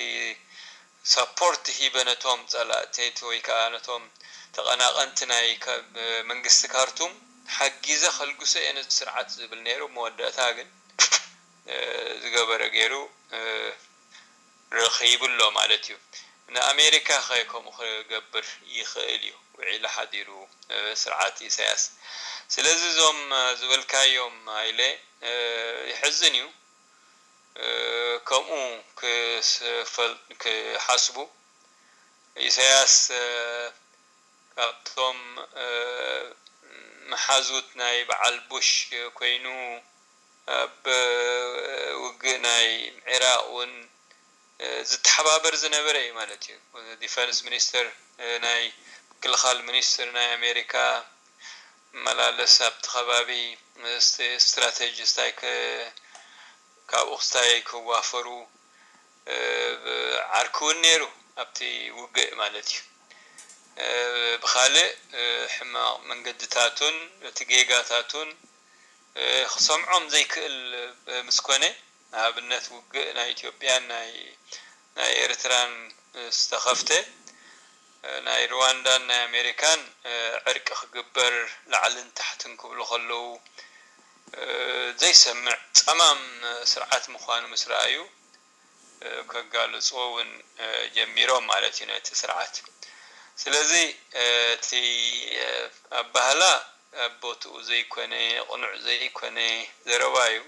ሳፖርት ሂበ ነቶም ጸላእተይቲ ወይ ከዓ ነቶም ተቐናቐንቲ ናይ መንግስቲ ካርቱም ሓጊዘ ከልግሶ እየ ነቲ ስርዓት ዝብል ነይሩ። መወዳእታ ግን ዝገበረ ገይሩ ረኺቡ ኣሎ ማለት እዩ። ንኣሜሪካ ኸ ከምኡ ክገብር ይኽእል እዩ። ውዒሉ ሓዲሩ ስርዓት ኢሳያስ። ስለዚ እዞም ዝበልካዮም ሃይለ የሕዝን እዩ። ከምኡ ክሓስቡ ኢሳያስ ካብቶም መሓዙት ናይ በዓል ቡሽ ኮይኑ ኣብ ውግእ ናይ ዒራቕ እውን ዝተሓባበር ዝነበረ እዩ ማለት እዩ። ዲፈንስ ሚኒስተር ናይ ምክልኻል ሚኒስትር ናይ ኣሜሪካ መላለስ ኣብቲ ከባቢ ስትራቴጂስታይ ካብኡ ክስታይ ክዋፈሩ ዓርኪ እውን ነይሩ ኣብቲ ውግእ ማለት እዩ። ብኻልእ ሕማቕ መንገድታቱን እቲ ጌጋታቱን ክሰምዖም ዘይክእል ምስ ኮነ ንኣብነት ውግእ ናይ ኢትዮጵያን ናይ ናይ ኤርትራን ዝተኸፍተ ናይ ሩዋንዳን ናይ ኣሜሪካን ዕርቂ ክግበር ላዕልን ታሕትን ክብሉ ከለዉ ዘይሰምዕ ጸማም ስርዓት ምዃኑ ምስ ረኣዩ ከጋልጽዎ እውን ጀሚሮም ማለት እዩ ነቲ ስርዓት። ስለዚ እቲ ኣባህላ ኣብ ቦትኡ ዘይኮነ ቅኑዕ ዘይኮነ ዘረባ እዩ።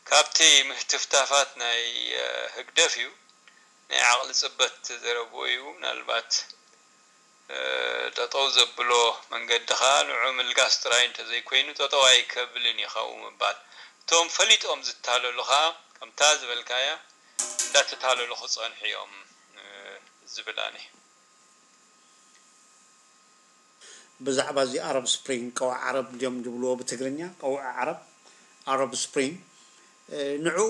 ካብቲ ምህትፍታፋት ናይ ህግደፍ እዩ። ናይ ዓቕሊ ጽበት ዘረብኡ እዩ። ምናልባት ጠጠው ዘብሎ መንገዲ ኸኣ ንዑ ምልጋስ ጥራይ እንተዘይኮይኑ ጠጠው ኣይከብልን እዩ ካብኡ ምባል። እቶም ፈሊጦም ዝታለሉ ኸኣ ከምታ ዝበልካያ እንዳተታለሉ ክጸንሑ እዮም ዝብል ኣነ። ብዛዕባ እዚ ኣረብ ስፕሪንግ ቀውዒ ዓረብ ድዮም ዝብልዎ ብትግርኛ ቀውዒ ዓረብ ኣረብ ስፕሪንግ ንዕኡ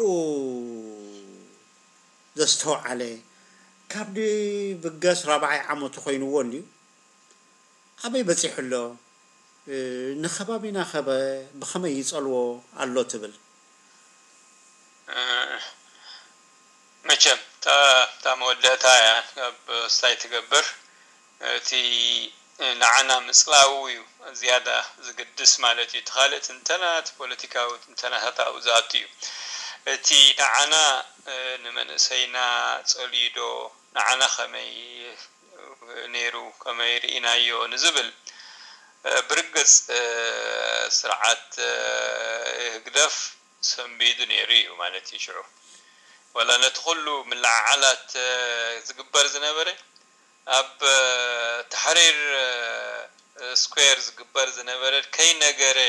ዘስተውዓለ ካብ ድብገስ ራብዓይ ዓመቱ ኮይንዎ እንድዩ ኣበይ በፂሑ ኣሎ ንከባቢና ከ ብከመይ ይፀልዎ ኣሎ ትብል መቸም እታ መወዳእታ እያ ኣብ ስታይ ትገብር እቲ ንዓና ምፅላው እዩ ዝያዳ ዝግድስ ማለት እዩ። እቲ ካልእ ትንተና እቲ ፖለቲካዊ ትንተናታት ኣብኡ ዝኣቱ እዩ። እቲ ንዓና ንመንእሰይና ፀልዩ ዶ ንዓና ከመይ ነይሩ ከመይ ርኢናዮ ንዝብል ብርግፅ ስርዓት ህግደፍ ሰንቢዱ ነይሩ እዩ ማለት እዩ። ሽዑ ዋላ ነቲ ኩሉ ምልዕዓላት ዝግበር ዝነበረ ኣብ ተሕሪር ስኩዌር ዝግበር ዝነበረ ከይነገረ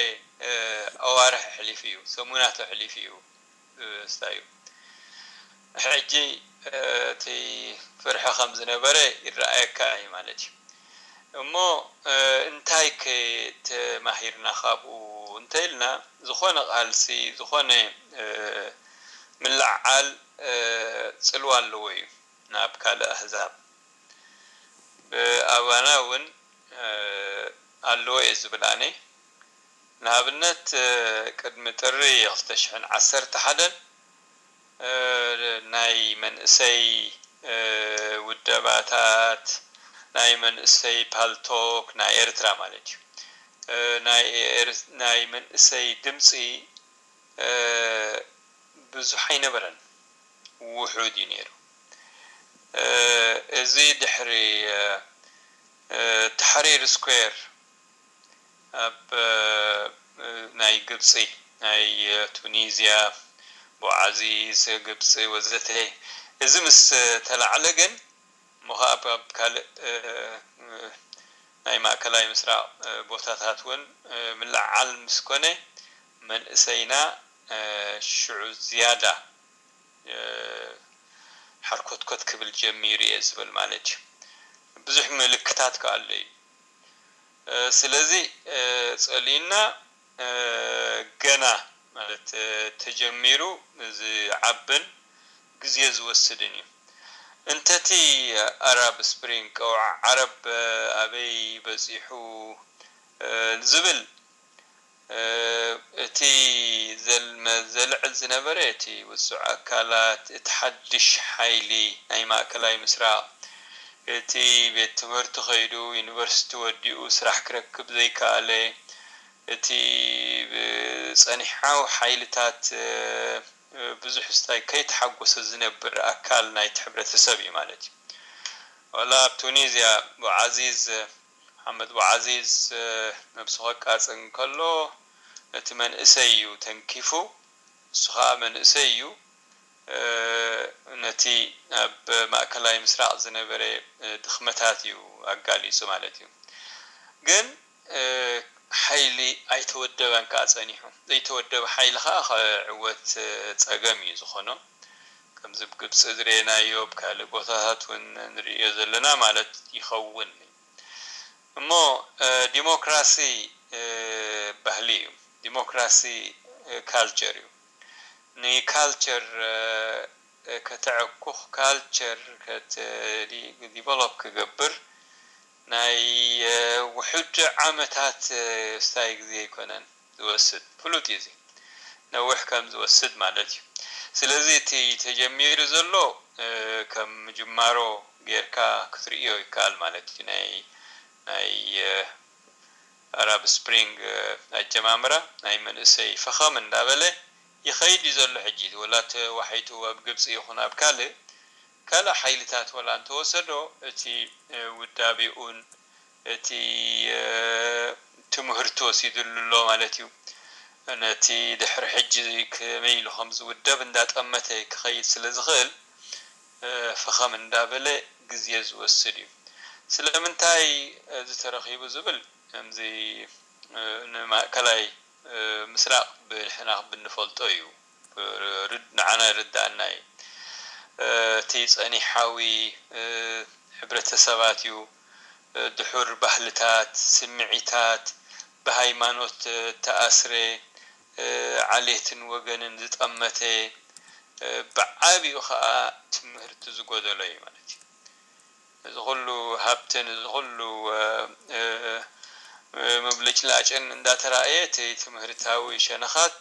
ኣዋርሕ ኣሕሊፉ እዩ፣ ሰሙናት ኣሕሊፉ እዩ። ስታይ እዩ። ሕጂ እቲ ፍርሒ ከም ዝነበረ ይረኣየካ እዩ ማለት እዩ። እሞ እንታይ ከ ተማሂርና ካብኡ እንተኢልና ዝኾነ ቃልሲ ዝኾነ ምልዕዓል ፅልዋ ኣለዎ እዩ ናብ ካልእ ኣህዛብ። ብኣባና እውን ኣለዎ እየ ዝብል ኣነ። ንኣብነት ቅድሚ ጥሪ ክልተ ሽሕን ዓሰርተ ሓደን ናይ መንእሰይ ውደባታት ናይ መንእሰይ ፓልቶክ ናይ ኤርትራ ማለት እዩ ናይ መንእሰይ ድምፂ ብዙሕ ኣይነበረን ውሑድ እዩ ነይሩ እዚ ድሕሪ ተሕሪር ስኩዌር ኣብ ናይ ግብፂ ናይ ቱኒዝያ ቦዓዚዝ ግብፂ ወዘተ እዚ ምስ ተላዕለ ግን እሞ ከዓ ኣብ ካልእ ናይ ማእከላይ ምስራቕ ቦታታት እውን ምልዓል ምስ ኮነ መንእሰይና ሽዑ ዝያዳ ሓርኮትኮት ክብል ጀሚሩ እየ ዝብል ማለት እዩ። ብዙሕ ምልክታት ከዓ ኣሎ እዩ። ስለዚ ፀሊእና ገና ማለት ተጀሚሩ ዝዓብን ግዜ ዝወስድን እዩ። እንተቲ ኣራብ ስፕሪንግ ቀውዓ ዓረብ ኣበይ በፂሑ ዝብል እቲ ዘልዕል ዝነበረ እቲ ውፁዕ ኣካላት እቲ ሓድሽ ሓይሊ ናይ ማእከላይ ምስራቕ እቲ ቤት ትምህርቲ ከይዱ ዩኒቨርሲቲ ወዲኡ ስራሕ ክረክብ ዘይከኣለ እቲ ብፀኒሓዊ ሓይልታት ብዙሕ ስታይ ከይተሓጎሰ ዝነብር ኣካል ናይቲ ሕብረተሰብ እዩ ማለት እዩ። ዋላ ኣብ ቱኒዝያ ቡዓዚዝ መሓመድ ቡዓዚዝ ነብሱ ከቃፅል እንከሎ ነቲ መንእሰይ እዩ ተንኪፉ። እሱ ከዓ መንእሰይ እዩ። ነቲ ኣብ ማእከላይ ምስራቕ ዝነበረ ድኽመታት እዩ ኣጋሊጹ ማለት እዩ። ግን ሓይሊ ኣይተወደበን ከኣ ጸኒሑ። ዘይተወደበ ሓይሊ ከኣ ክዕወት ጸገም እዩ ዝኾኖ። ከምዚ ኣብ ግብጺ ዝረኣናዮ፣ ኣብ ካልእ ቦታታት እውን ንርእዮ ዘለና ማለት ይኸውን። እሞ ዲሞክራሲ ባህሊ እዩ። ዲሞክራሲ ካልቸር እዩ። ንካልቸር ከተዕኩኽ፣ ካልቸር ዲቨሎፕ ክገብር ናይ ውሑድ ዓመታት ስታይ ግዜ ኣይኮነን ዝወስድ። ፍሉጥ እዩ እዚ፣ ነዊሕ ከም ዝወስድ ማለት እዩ። ስለዚ እቲ ተጀሚሩ ዘሎ ከም ምጅማሮ ጌርካ ክትርእዮ ይከኣል ማለት እዩ። ናይ ናይ ኣራብ ስፕሪንግ ኣጀማምራ ናይ መንእሰይ ፈኸም እንዳበለ ይኸይድ እዩ ዘሎ። ሕጂ ወላ ተዋሒጡ ኣብ ግብፂ ይኹን ኣብ ካልእ ካልእ ሓይልታት ወላ እንተወሰዶ፣ እቲ ውዳቤኡን እቲ ትምህርቲ ወሲድሉ ኣሎ ማለት እዩ። ነቲ ድሕሪ ሕጂ ከመይ ኢሉ ከም ዝውደብ እንዳጠመተ ክኸይድ ስለ ዝኽእል፣ ፈኸም እንዳበለ ግዜ ዝወስድ እዩ። ስለምንታይ እዚ ተረኺቡ ዝብል፣ ከምዚ ንማእከላይ ምስራቕ ብንሕና ብንፈልጦ እዩ። ንዓና ይርዳእና እዩ። እቲ ጸኒሓዊ ሕብረተሰባት እዩ። ድሑር ባህልታት፣ ስምዒታት፣ ብሃይማኖት ተኣስረ፣ ዓሌትን ወገንን ዝጠመተ፣ ብዓቢኡ ኸኣ ትምህርቲ ዝጎደሎ እዩ ማለት እዩ። እዚ ኩሉ ሃብትን እዚ ኩሉ ምብልጭላጭን እንዳተራእየ፣ እቲ ትምህርታዊ ሸነኻት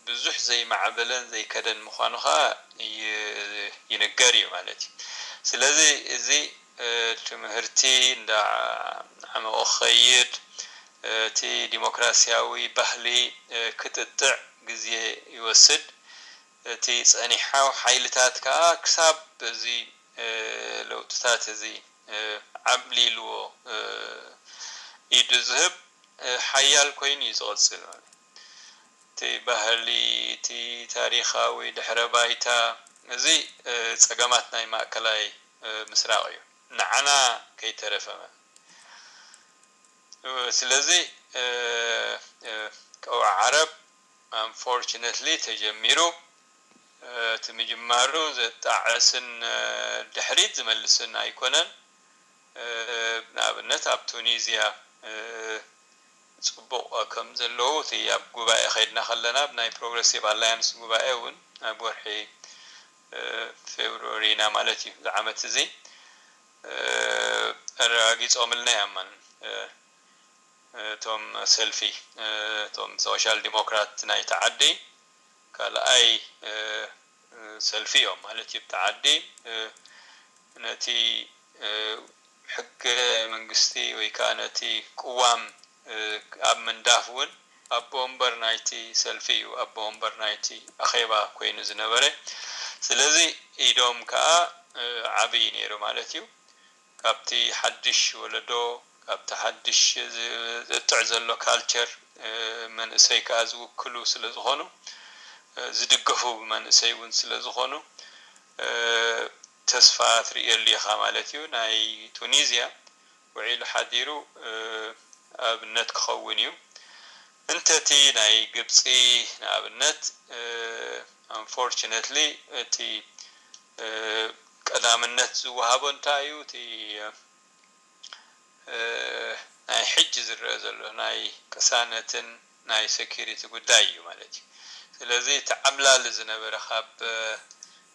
ብዙሕ ዘይማዕበለን ዘይከደን ምዃኑ ኸኣ ይንገር እዩ ማለት እዩ። ስለዚ እዚ ትምህርቲ እንዳዓመቑ ክኸይድ፣ እቲ ዲሞክራስያዊ ባህሊ ክጥጥዕ ግዜ ይወስድ። እቲ ጸኒሓዊ ሓይልታት ከኣ ክሳብ እዚ ለውጥታት እዚ ዓብሊልዎ ኢዱ ዝህብ ሓያል ኮይኑ እዩ ዝቕጽል። እቲ ባህሊ፣ እቲ ታሪኻዊ ድሕረ ባይታ፣ እዚ ጸገማት ናይ ማእከላይ ምስራቕ እዩ። ንዓና ከይተረፈ ማለት። ስለዚ ቀውዒ ዓረብ ኣንፎርችነትሊ ተጀሚሩ። እቲ ምጅማሩ ዘጣዕስን ድሕሪት ዝመልስን ኣይኮነን። ንኣብነት ኣብ ቱኒዝያ ጽቡቕ ከም ዘለዉ እቲ ኣብ ጉባኤ ከይድና ከለና፣ ኣብ ናይ ፕሮግረሲቭ ኣላያንስ ጉባኤ እውን ኣብ ወርሒ ፌብሩዋሪ ኢና ማለት እዩ፣ እዚ ዓመት እዚ ኣረጋጊጾምልና እዮም። እቶም ሰልፊ፣ እቶም ሶሻል ዲሞክራት ናይቲ ዓዲ ካልኣይ ሰልፊ እዮም ማለት እዩ። እቲ ዓዲ ነቲ ሕገ መንግስቲ ወይ ከዓ ነቲ ቅዋም ኣብ ምንዳፍ እውን ኣቦ ወንበር ናይቲ ሰልፊ እዩ፣ ኣቦ ወንበር ናይቲ ኣኼባ ኮይኑ ዝነበረ። ስለዚ ኢዶም ከዓ ዓብዪ ነይሩ ማለት እዩ። ካብቲ ሓድሽ ወለዶ፣ ካብቲ ሓድሽ ዝጥዕ ዘሎ ካልቸር መንእሰይ ከዓ ዝውክሉ ስለ ዝኾኑ፣ ዝድገፉ ብመንእሰይ እውን ስለ ዝኾኑ፣ ተስፋ ትርእየሉ ኢኻ ማለት እዩ። ናይ ቱኒዝያ ውዒሉ ሓዲሩ ኣብነት ክኸውን እዩ። እንተቲ ናይ ግብፂ ንኣብነት፣ ኣንፎርችነትሊ እቲ ቀዳምነት ዝወሃቦ እንታይ እዩ? እቲ ናይ ሕጂ ዝረአ ዘሎ ናይ ቅሳነትን ናይ ሴኩሪቲ ጉዳይ እዩ ማለት እዩ። ስለዚ እቲ ዓብላሊ ዝነበረ ካብ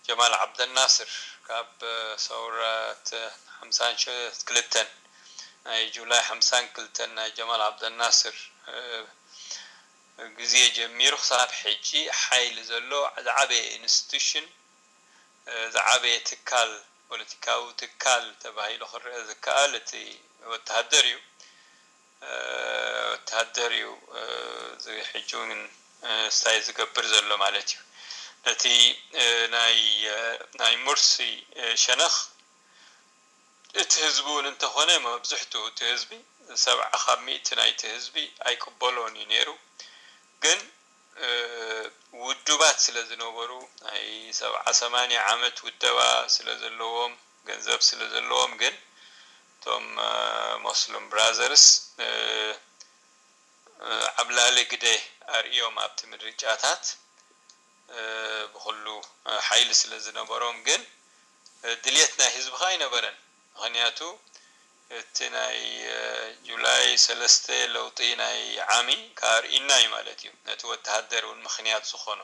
ጀማል ዓብደልናስር፣ ካብ ሰውራት ሓምሳን ክልተን፣ ናይ ጁላይ ሓምሳን ክልተን ናይ ጀማል ዓብደልናስር ግዜ ጀሚሩ ክሳብ ሕጂ ሓይሊ ዘሎ ዝዓበየ ኢንስቲቱሽን፣ ዝዓበየ ትካል፣ ፖለቲካዊ ትካል ተባሂሉ ክረአ ዝከኣል እቲ ወተሃደር እዩ። ወተሃደር እዩ እዚ ሕጂ እውን ስታይ ዝገብር ዘሎ ማለት እዩ። ነቲ ናይ ሙርሲ ሸነኽ እቲ ህዝቢ እውን እንተኾነ፣ መብዝሕትኡ እቲ ህዝቢ፣ ሰብዓ ካብ ሚእቲ ናይቲ ህዝቢ ኣይቅበሎን እዩ ነይሩ። ግን ውዱባት ስለ ዝነበሩ፣ ናይ ሰብዓ ሰማንያ ዓመት ውደባ ስለ ዘለዎም፣ ገንዘብ ስለ ዘለዎም፣ ግን እቶም ሞስሉም ብራዘርስ ዓብላሊ ግደ ኣርእዮም ኣብቲ ምርጫታት። ብኩሉ ሓይሊ ስለ ዝነበሮም ግን ድልየት ናይ ህዝቢ ከኣ ኣይነበረን። ምክንያቱ እቲ ናይ ጁላይ ሰለስተ ለውጢ ናይ ዓሚ ከኣ ርኢና እዩ ማለት እዩ። ነቲ ወተሃደር እውን ምክንያት ዝኾኖ።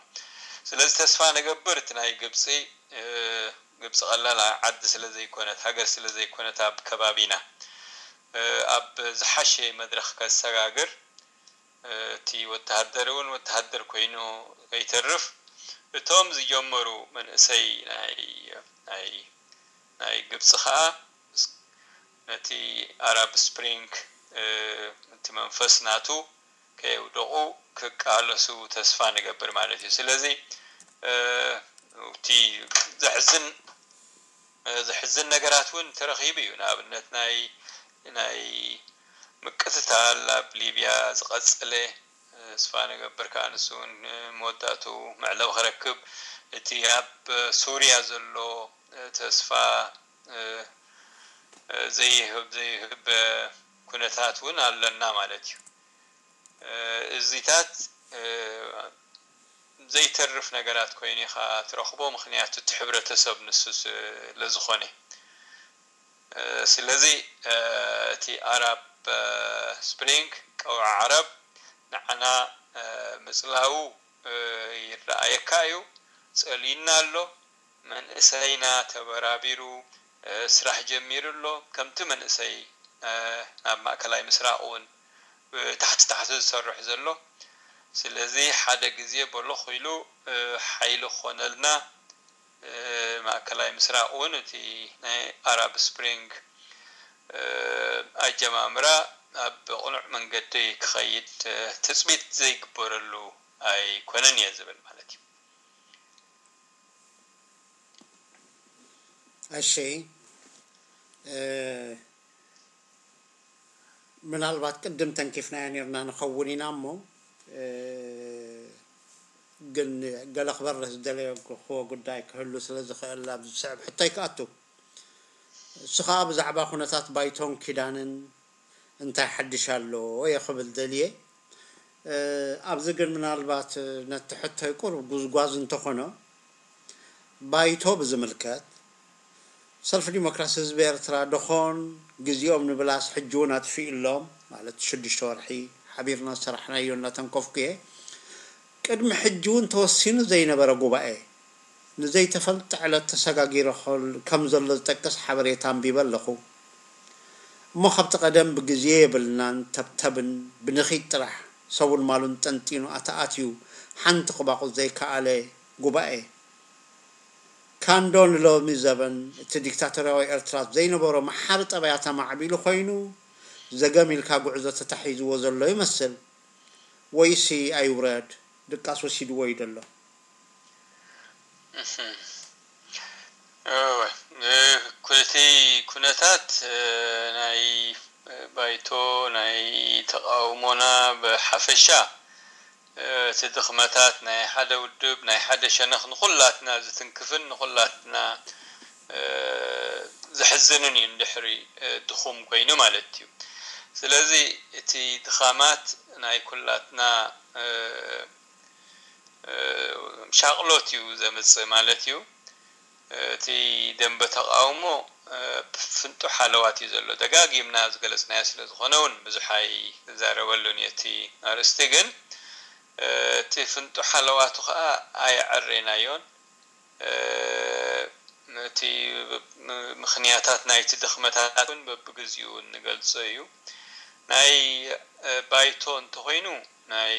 ስለዚ ተስፋ ንገብር እቲ ናይ ግብፂ፣ ግብፂ ቀላል ዓዲ ስለ ዘይኮነት፣ ሃገር ስለ ዘይኮነት ኣብ ከባቢና ኣብ ዝሓሸ መድረኽ ከሰጋግር፣ እቲ ወተሃደር እውን ወተሃደር ኮይኑ ከይተርፍ፣ እቶም ዝጀመሩ መንእሰይ ናይ ናይ ናይ ግብፂ ከዓ ነቲ ኣራብ ስፕሪንግ እቲ መንፈስ ናቱ ከየውደቑ ክቃለሱ ተስፋ ንገብር ማለት እዩ። ስለዚ እቲ ዘሕዝን ዘሕዝን ነገራት እውን ተረኺቡ እዩ። ንኣብነት ናይ ናይ ምቅትታል ኣብ ሊብያ ዝቐጸለ ተስፋ ንገብር ከኣ ንሱ እውን መወዳእቱ መዕለቢ ክረክብ፣ እቲ ኣብ ሱርያ ዘሎ ተስፋ ዘይህብ ዘይህብ ኩነታት እውን ኣለና ማለት እዩ። እዚታት ዘይተርፍ ነገራት ኮይኑ ኢኻ ትረኽቦ፣ ምክንያቱ እቲ ሕብረተሰብ ንሱ ስለ ዝኾነ። ስለዚ እቲ ኣራብ ስፕሪንግ፣ ቀውዒ ዓረብ፣ ንዓና ምጽላው ይረኣየካ እዩ፣ ጸልዩና ኣሎ። መንእሰይና ተበራቢሩ ስራሕ ጀሚሩ ኣሎ። ከምቲ መንእሰይ ናብ ማእከላይ ምስራቕ እውን ታሕቲ ታሕቲ ዝሰርሕ ዘሎ። ስለዚ ሓደ ግዜ በሎኽ ኢሉ ሓይሊ ክኾነልና፣ ማእከላይ ምስራቕ እውን እቲ ናይ ኣራብ ስፕሪንግ ኣጀማምራ ኣብ ቅኑዕ መንገዲ ክኸይድ ትጽቢት ዘይግበረሉ ኣይኮነን እየ ዝብል ማለት እዩ። እሺ፣ ምናልባት ቅድም ተንኪፍናዮ ኔርና ንኸውን ኢና እሞ፣ ግን ገለ ክበርህ ዝደለዮ ክዎ ጉዳይ ክህሉ ስለ ዝኽእል ኣብ ዝስዕብ ሕቶይ ክኣቱ። እሱ ኸኣ ብዛዕባ ኩነታት ባይቶን ኪዳንን እንታይ ሓድሽ ኣሎ እየ ክብል ደልየ። ኣብዚ ግን ምናልባት ነቲ ሕቶይ ቁሩብ ጉዝጓዝ እንተኾኖ፣ ባይቶ ብዝምልከት ሰልፊ ዲሞክራሲ ህዝቢ ኤርትራ ደኾን ግዜኦም ንብላስ ሕጂ እውን ኣጥፊኡሎም፣ ማለት ሽዱሽተ ወርሒ ሓቢርና ዝሰራሕናዮ እናተንከፍኩ እየ። ቅድሚ ሕጂ እውን ተወሲኑ ዘይነበረ ጉባኤ፣ ንዘይተፈልጠ ዕለት ተሰጋጊሩ ከም ዘሎ ዝጠቅስ ሓበሬታ ኣንቢበ ኣለኹ። እሞ ካብቲ ቀደም ብግዜ የብልናን ተብተብን ብንኺድ ጥራሕ ሰቡን ማሉን ጠንጢኑ ኣተኣትዩ ሓንቲ ክባቑ ዘይከኣለ ጉባኤ፣ ካንዶ ንሎሚ ዘበን እቲ ዲክታቶርያዊ ኤርትራ ዘይነበሮ መሓሪ ጠባያት ኣማዕቢሉ ኮይኑ ዘገም ኢልካ ጉዕዞ ተታሒዝዎ ዘሎ ይመስል። ወይሲ ኣይውረድ ድቃስ ወሲድዎ እዩ ዘሎ። እወ፣ እቲ ኩነታት ናይ ባይቶ ናይ ተቃውሞና ብሓፈሻ እቲ ድኽመታት ናይ ሓደ ውድብ ናይ ሓደ ሸነኽ ንኹላትና ዝትንክፍን ንኹላትና ዘሕዝንን እዩ። እንድሕሪ ድኹም ኮይኑ ማለት እዩ። ስለዚ እቲ ድኻማት ናይ ኩላትና ሻቕሎት እዩ ዘምፅእ ማለት እዩ። እቲ ደንበ ተቃውሞ ፍንጡሕ ሃለዋት እዩ ዘሎ። ደጋጊምና ዝገለፅናዮ ስለ ዝኾነ እውን ብዙሕ ኣይዛረበሉን እየ እቲ ኣርእስቲ። ግን እቲ ፍንጡሕ ሃለዋቱ ከዓ ኣየዐሬናዮን። እቲ ምኽንያታት ናይቲ ድኽመታት እውን በብግዚኡ እንገልፆ እዩ። ናይ ባይቶ እንተኾይኑ ናይ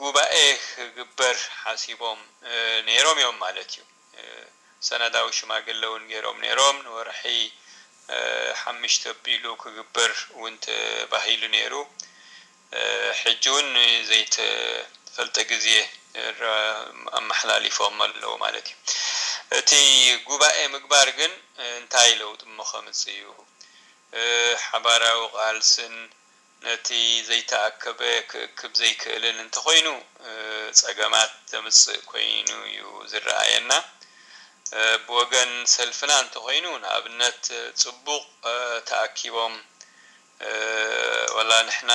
ጉባኤ ክግበር ሓሲቦም ነይሮም እዮም ማለት እዩ። ሰነዳዊ ሽማግለ እውን ገይሮም ነይሮም። ንወርሒ ሓምሽተ ኣቢሉ ክግበር እውን ተባሂሉ ነይሩ። ሕጂ እውን ዘይተፈልጠ ግዜ ኣመሓላሊፎም ኣለዉ ማለት እዩ። እቲ ጉባኤ ምግባር ግን እንታይ ለውጢ እሞ ከምፅእ እዩ? ሓባራዊ ቃልስን ነቲ ዘይተኣከበ ክእክብ ዘይክእልን እንተኾይኑ፣ እ፣ ጸገማት ዘምጽእ ኮይኑ እዩ ዝረኣየና። እ፣ ብወገን ሰልፍና እንተኾይኑ፣ ንኣብነት፣ ጽቡቕ፣ እ፣ ተኣኪቦም፣ እ፣ ወላ ንሕና፣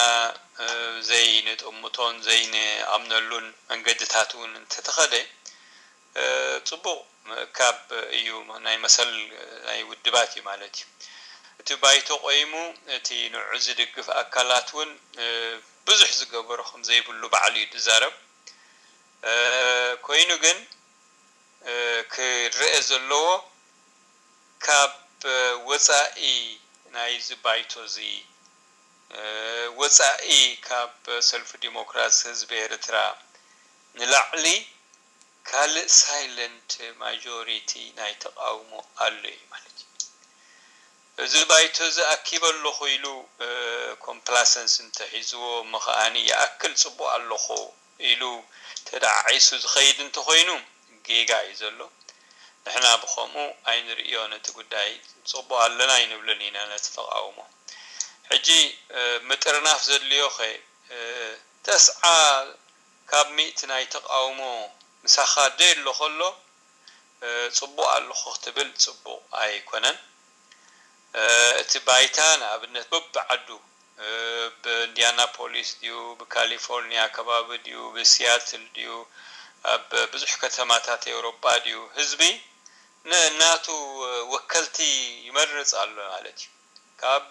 እ፣ ዘይንጥምቶን ዘይንኣምነሉን መንገድታት እውን እንተተኸደ፣ እ፣ ጽቡቕ ምእካብ እዩ፣ ናይ መሰል ናይ ውድባት እዩ ማለት እዩ። እቲ ባይቶ ቆይሙ፣ እቲ ንዑ ዝድግፍ ኣካላት እውን፣ እ፣ ብዙሕ ዝገበሮ ከም ዘይብሉ ባዕሉ እዩ ዝዛረብ። እ፣ ኮይኑ ግን፣ እ፣ ክረአ ዘለዎ ካብ ወጻኢ ናይዚ ባይቶ እዚ፣ እ፣ ወጻኢ ካብ ሰልፊ ዲሞክራሲ ህዝቢ ኤርትራ ንላዕሊ ካልእ ሳይለንት ማጆሪቲ ናይ ተቃውሞ ኣሎ እዩ ማለት እዩ። እዚ ባይቶ እዚ ኣኪበ ኣለኹ ኢሉ፣ እ፣ ኮምፕላሰንስ እንተሒዝዎ እሞ ከኣኒ ይኣክል ጽቡቕ ኣለኹ ኢሉ ተደዓዒሱ ዝኸይድ እንተኾይኑ ጌጋ እዩ ዘሎ። ንሕና ብኸምኡ ኣይንርእዮ ነቲ ጉዳይ። ጽቡቕ ኣለና ኣይንብልን ኢና ነቲ ተቃውሞ። ሕጂ፣ እ፣ ምጥርናፍ ዘድልዮ ኸ፣ እ፣ ተስዓ ካብ ሚእቲ ናይ ተቃውሞ ምሳኻ ደይ ኣሎ ከሎ፣ እ፣ ጽቡቕ ኣለኹ ክትብል ጽቡቕ ኣይኮነን። እ፣ እቲ ባይታ ንኣብነት በብዓዱ፣ እ፣ ብኢንዲያናፖሊስ ድዩ፣ ብካሊፎርኒያ ከባቢ ድዩ፣ ብሲያትል ድዩ፣ ኣብ ብዙሕ ከተማታት ኤውሮጳ ድዩ፣ ህዝቢ ን-፣ ናቱ ወከልቲ ይመርጽ ኣሎ ማለት እዩ። ካብ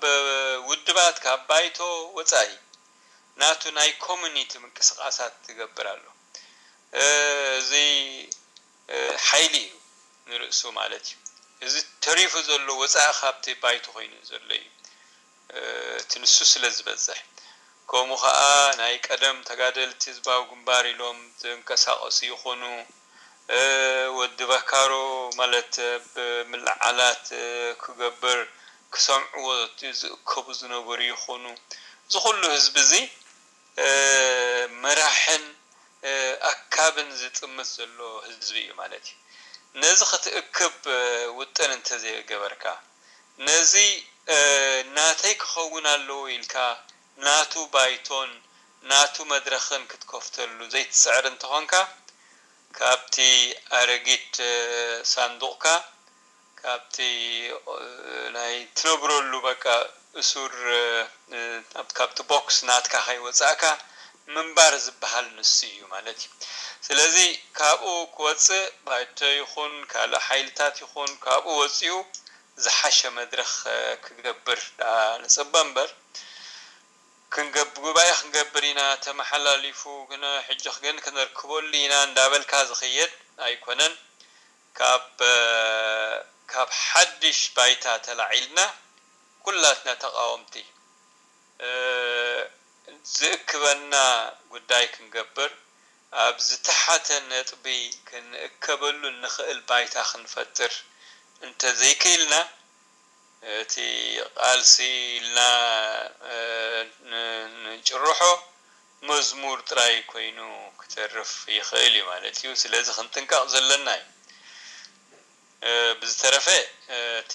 ውድባት፣ ካብ ባይቶ ወጻኢ ናቱ ናይ ኮሚኒቲ ምንቅስቃሳት ዝገብር ኣሎ። እ፣ እዚ፣ እ፣ ሓይሊ እዩ ንርእሱ ማለት እዩ። እዚ ተሪፉ ዘሎ ወጻኢ ካብቲ ባይቶ ኮይኑ ዘሎ እዩ። እ፣ እቲ ንሱ ስለ ዝበዝሕ። ከምኡ ኸኣ ናይ ቀደም ተጋደልቲ ህዝባዊ ግንባር ኢሎም ዝንቀሳቐሱ ይኹኑ፣ እ፣ ወዲ በካሮ ማለት ኣብ ምልዓላት፣ እ፣ ክገብር ክሰምዕዎ ዝእከቡ ዝነበሩ ይኹኑ። እዚ ኩሉ ህዝቢ እዚ፣ እ፣ መራሕን፣ እ፣ ኣካብን ዝጥምት ዘሎ ህዝቢ እዩ ማለት እዩ። ነዚ ክትእክብ፣ እ፣ ውጥን እንተዘይገበርካ፣ ነዚ፣ እ፣ ናተይ ክኸውን ኣለዎ ኢልካ ናቱ ባይቶን ናቱ መድረኽን ክትከፍተሉ ዘይትጽዕር እንተኾንካ፣ ካብቲ ኣረጊት፣ እ፣ ሳንዱቕካ፣ ካብቲ፣ እ፣ ናይ ትነብረሉ በቃ እሱር፣ እ፣ እ፣ ኣብ-፣ ካብቲ ቦክስ ናትካ ከይወጻእካ ምንባር ዝበሃል ንሱ እዩ ማለት እዩ። ስለዚ ካብኡ ክወጽእ ባይቶ ይኹን ካልእ ሓይልታት ይኹን ካብኡ ወጺኡ ዝሓሸ መድረኽ፣ እ፣ ክገብር ደኣ ንጽበ እምበር፣ ክንገብ-፣ ጉባኤ ክንገብር ኢና ተመሓላሊፉ፣ ግን ሕጂ ግን ክነርክበሉ ኢና እንዳበልካ ዝኽየድ ኣይኮነን። ካብ፣ እ፣ ካብ ሓድሽ ባይታ ተላዒልና ኩላትና ተቓወምቲ፣ እ፣ ዝእክበና ጉዳይ ክንገብር፣ ኣብ ዝተሓተ ነጥቢ ክንእከበሉ እንኽእል ባይታ ክንፈጥር እንተዘይክኢልና፣ እቲ ቃልሲ ኢልና፣ እ፣ ን-፣ ንጭርሖ መዝሙር ጥራይ ኮይኑ ክተርፍ ይኽእል እዩ ማለት እዩ። ስለዚ ክንጥንቀቕ ዘለና እዩ። እ፣ ብዝተረፈ፣ እ፣ እቲ፣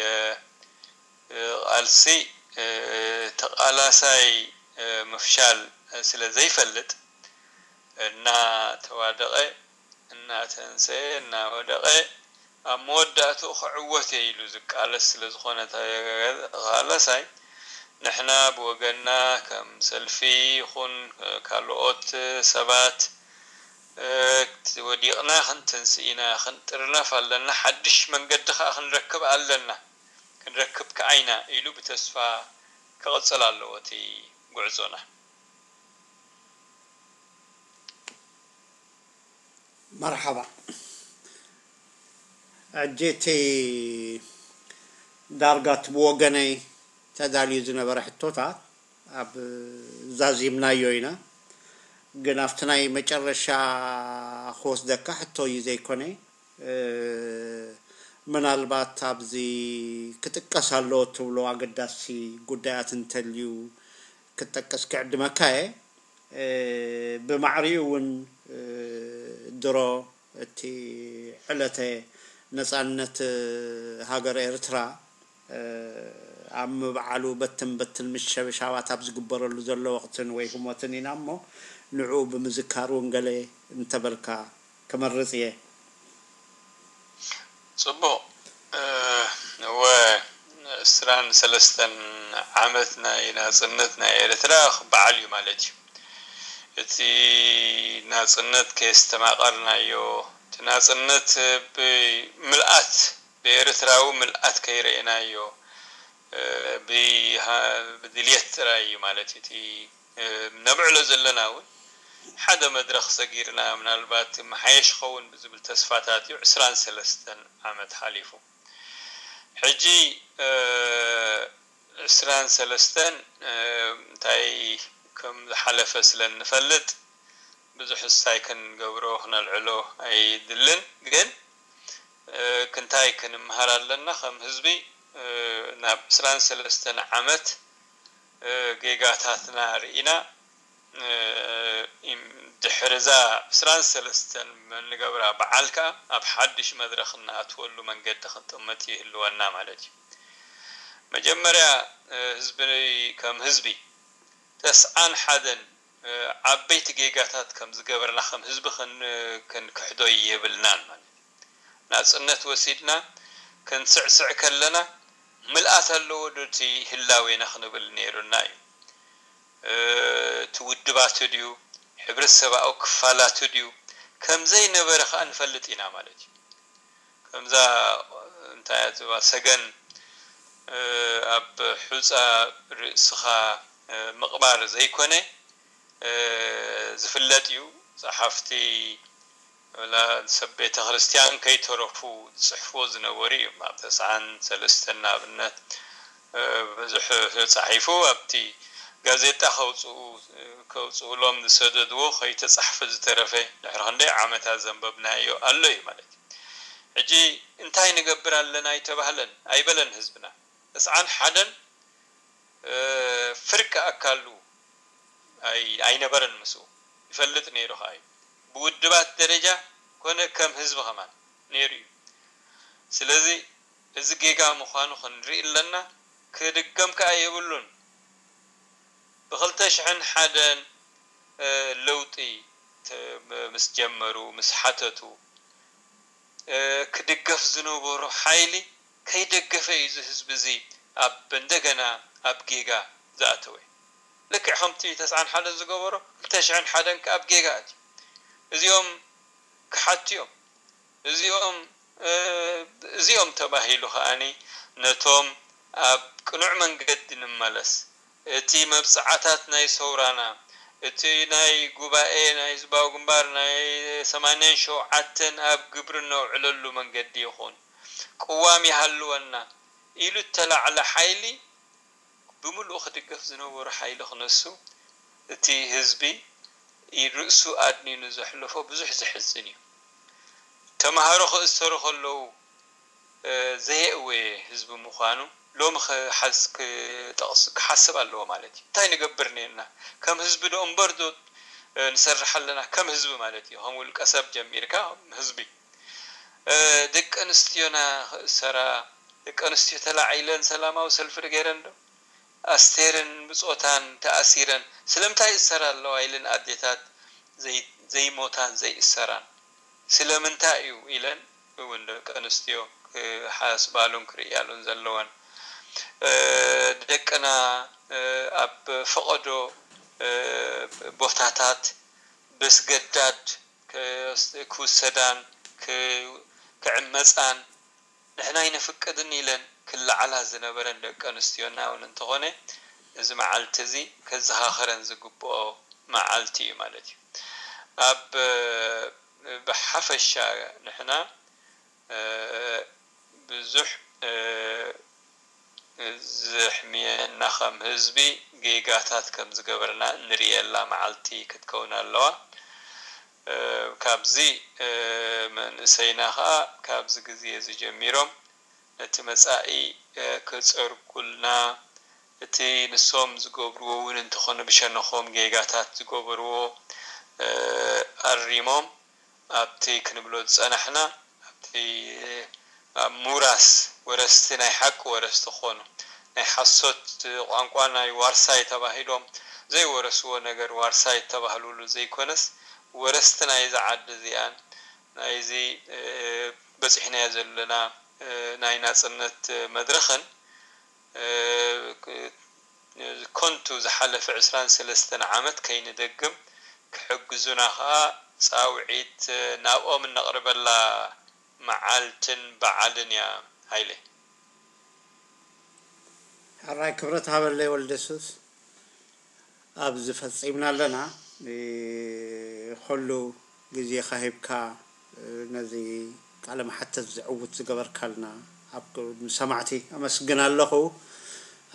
እ፣ እ፣ ቃልሲ፣ እ፣ ተቓላሳይ፣ እ፣ ምፍሻል፣ እ፣ ስለ ዘይፈልጥ፣ እናተዋደቐ፣ እናተንሰየ፣ እናወደቐ፣ ኣብ መወዳእትኡ ክዕወት እየ ኢሉ ዝቃለስ ስለ ዝኾነ ተቓላሳይ፣ ንሕና ብወገንና ከም ሰልፊ ይኹን ካልኦት ሰባት፣ እ፣ ወዲቕና ክንትንስእ ኢና፣ ክንጥርነፍ ኣለና፣ ሓድሽ መንገዲ ከኣ ክንረክብ ኣለና፣ ክንረክብ ከኣ ኢና ኢሉ ብተስፋ ክቕጽል ኣለዎ እቲ ጉዕዞና። መርሓባ። ሕጂ እቲ ዳርጋ እቲ ብወገነይ ተዳልዩ ዝነበረ ሕቶታት ኣብ ዛዚምናዮ ኢና። ግን ኣብቲ ናይ መጨረሻ ክወስደካ ሕቶ እዩ ዘይኮነ፣ እ፣ ምናልባት ኣብዚ ክጥቀስ ኣለዎ እትብሎ ኣገዳሲ ጉዳያት እንተልዩ ክጠቅስ ክዕድመካ እየ። እ፣ ብማዕሪኡ እውን፣ እ፣ ድሮ እቲ ዕለተ ነጻነት ሃገር ኤርትራ፣ እ፣ ኣብ ምብዓሉ በትን በትን ምሸብሻባት ኣብ ዝግበረሉ ዘሎ ወቕትን ወይ ህሞትን ኢና እሞ፣ ንዕኡ ብምዝካር እውን ገለ እንተበልካ ክመርጽ እየ። ጽቡቕ። እወ፣ ዕስራን ሰለስተን ዓመት ናይ ናጽነት ናይ ኤርትራ በዓል እዩ ማለት እዩ። እቲ ናጽነት ከየስተማቐርናዮ፣ እቲ ናጽነት ብምልኣት፣ ብኤርትራዊ ምልኣት ከይረኤናዮ፣ ብድልየት ጥራይ እዩ ማለት እዩ። እቲ ነብዕሎ ዘለና እውን ሓደ መድረኽ ሰጊርና፣ ምናልባት መሓየሽ ኸውን ብዝብል ተስፋታት እዩ። ዕስራን ሰለስተን ዓመት ሓሊፉ። ሕጂ ዕስራን ሰለስተን እንታይ ከም ዝሓለፈ ስለ እንፈልጥ ብዙሕ ስታይ ክንገብሮ ክነልዕሎ ኣይድልን። ግን ክንታይ ክንምሃር ኣለና? ከም ህዝቢ ናብ ዕስራን ሰለስተን ዓመት ጌጋታትና ርኢና፣ ድሕሪ እዛ ዕስራን ሰለስተን ንገብራ በዓል ከኣ ኣብ ሓድሽ መድረኽ እንኣትወሉ መንገዲ ክንጥምት ይህልወና ማለት እዩ። መጀመርያ ህዝቢ ከም ህዝቢ ተስዓን ሓደን ዓበይቲ ጌጋታት ከም ዝገበርና ከም ህዝቢ ክንክሕዶ የብልናን ማለት እዩ። ናጽነት ወሲድና ክንስዕስዕ ከለና ምልኣት ኣለዎ ዶ እቲ ህላዌና ክንብል ነይሩና እዩ። እቲ ውድባቱ ድዩ፣ ሕብረተሰባዊ ክፋላቱ ድዩ፣ ከም ዘይነበረ ከኣ ንፈልጥ ኢና ማለት እዩ። ከምዛ እንታይ እያ ዝባ ሰገን ኣብ ሑፃ ርእስኻ ምቕባር ዘይኮነ ዝፍለጥ እዩ። ጸሓፍቲ ወላ ሰብ ቤተ ክርስቲያን ከይተረፉ ዝጽሕፍዎ ዝነበሩ እዮም። ኣብ ተስዓን ሰለስተን ንኣብነት ብዙሕ ተጻሒፉ ኣብቲ ጋዜጣ ከውጽኡ ከውጽኡሎም ዝሰደድዎ ከይተጻሕፈ ዝተረፈ ድሕሪ ክንደይ ዓመታት ዘንበብናዮ ኣሎ እዩ ማለት እዩ። ሕጂ እንታይ ንገብር ኣለና ኣይተባህለን ኣይበለን ህዝብና። ተስዓን ሓደን ፍርቂ ኣካሉ ኣይነበረን ምስኡ ይፈልጥ ነይሩ ከኣ እዩ። ብውድባት ደረጃ ኮነ ከም ህዝቢ ከማን ነይሩ እዩ። ስለዚ እዚ ጌጋ ምዃኑ ክንርኢ ኣለና። ክድገም ከኣ የብሉን። ብክልተ ሽሕን ሓደን ለውጢ ምስ ጀመሩ ምስ ሓተቱ ክድገፍ ዝነበሮ ሓይሊ ከይደገፈ እዩ እዚ ህዝቢ እዚ ኣብ እንደገና ኣብ ጌጋ ዝኣተወ። ልክዕ ከምቲ ተስዓን ሓደን ዝገበሮ ክልተ ሽሕን ሓደን ከኣ ኣብ ጌጋ ኣትዩ። እዚኦም ክሓቱ እዮም። እዚኦም እዚኦም ተባሂሉ ከኣኒ ነቶም ኣብ ቅኑዕ መንገዲ ንመለስ። እቲ መብጽዓታት ናይ ሰውራና፣ እቲ ናይ ጉባኤ ናይ ህዝባዊ ግንባር ናይ ሰማንያን ሸውዓተን ኣብ ግብሪ ነውዕለሉ መንገዲ ይኹን፣ ቅዋም ይሃልወና ኢሉ እተላዕለ ሓይሊ ብምሉኡ ክድገፍ ዝነበሮ ሓይሊ ክነሱ፣ እቲ ህዝቢ ርእሱ ኣድኒኑ ዘሕለፎ ብዙሕ ዘሕዝን እዩ። ተምሃሮ ክእሰሩ ከለዉ ዘየእወየ ህዝቢ ምዃኑ ሎሚ ክሓስ ክጠቕስ ክሓስብ ኣለዎ ማለት እዩ። እንታይ ንገብር ነርና? ከም ህዝቢ ዶ እምበር ዶ ንሰርሕ ኣለና? ከም ህዝቢ ማለት እዩ። ከም ውልቀ ሰብ ጀሚርካ ህዝቢ ደቂ ኣንስትዮና ክእሰራ፣ ደቂ ኣንስትዮ ተላዒለን ሰላማዊ ሰልፊ ዶ ገይረን ዶ? ኣስቴርን ብጾታን ተኣሲረን ስለምንታይ ይእሰራ ኣለዋ ኢለን ኣዴታት ዘይሞታን ዘይእሰራን ስለምንታይ እዩ ኢለን እውን ደቂ ኣንስትዮ ክሓስባሉን ክርእያሉን ዘለወን። ደቅና ኣብ ፈቐዶ ቦታታት በስገዳድ ክውሰዳን ክዕመፃን ንሕና ኣይነፍቅድን ኢለን ክለዓላ ዝነበረን ደቂ ኣንስትዮና እውን እንተኾነ እዚ መዓልቲ እዚ ከዘኻኽረን ዝግብኦ መዓልቲ እዩ ማለት እዩ። ኣብ ብሓፈሻ ንሕና ብዙሕ ዘሕምየና ከም ህዝቢ ጌጋታት ከም ዝገበርና እንርእየላ መዓልቲ ክትከውን ኣለዋ። ካብዚ መንእሰይና ከዓ ካብዚ ግዜ እዚ ጀሚሮም ነቲ መጻኢ ክጸርጉልና እቲ ንሶም ዝገብርዎ እውን እንተኾነ ብሸነኾም ጌጋታት ዝገበርዎ ኣሪሞም ኣብቲ ክንብሎ ዝጸናሕና ኣብቲ ኣብ ምውራስ ወረስቲ ናይ ሓቂ ወረስቲ ክኾኑ ናይ ሓሶት ቋንቋ ናይ ዋርሳይ ተባሂሎም ዘይወረስዎ ነገር ዋርሳይ እተባህልሉ ዘይኮነስ፣ ወረስቲ ናይዛ ዓዲ እዚኣን ናይዚ በፂሕናዮ ዘለና ናይ ናፅነት መድረኽን ከንቱ ዝሓለፈ ዕስራን ሰለስተን ዓመት ከይንደግም ክሕግዙና ከኣ ጻውዒት ናብኦም እነቕርበላ መዓልትን በዓልን እያ። ሃይለ። ሕራይ ክብረት ሃበለይ ወልደሱስ። ኣብዚ ፈጺምና ኣለና። ኩሉ ግዜኻ ሂብካ ነዚ ቃለ መሓተት ዝዕውት ዝገበርካልና ኣብ ሰማዕቲ ኣመስግን ኣለኹ።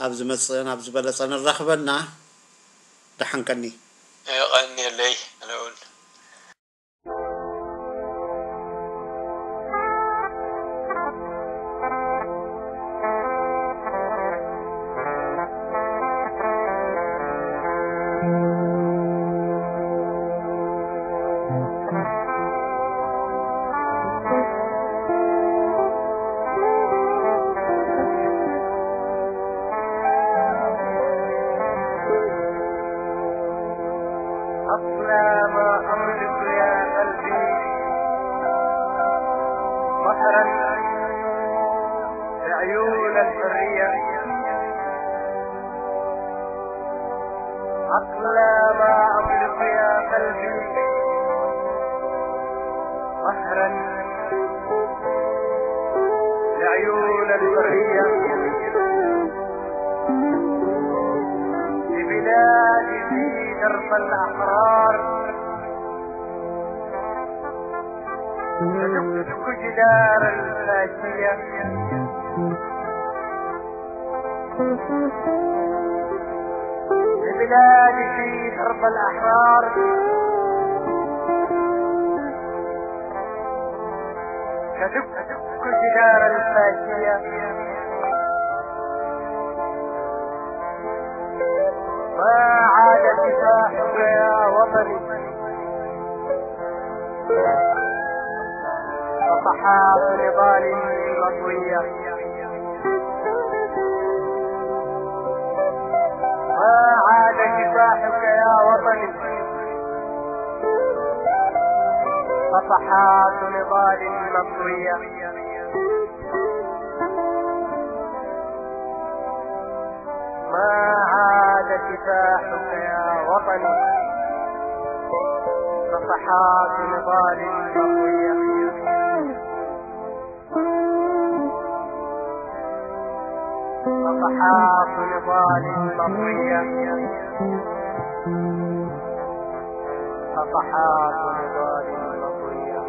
ኣብ ዝመጽእን ኣብ ዝበለጸ ንራኽበና። ደሓን ቀኒ። የቐንየለይ ኣነ እውን። أصلى ما أملك يا قلبي مهرا لعيون الحرية. أصلى ما أملك يا قلبي مهرا لعيون الحرية. لبلادي في درب الأحرار تدق جدار الفاشية. لبلادي في درب الأحرار تدق جدار الفاشية. ما عاد كفاحك يا وطني صفحات نضال مطوية. ما عاد كفاحك يا وطني صفحات نضال مطوية. ما عاد كفاحك يا وطني صفحات نضال مطوية. صفحات نضال مطوية. صفحات نضال مطوية.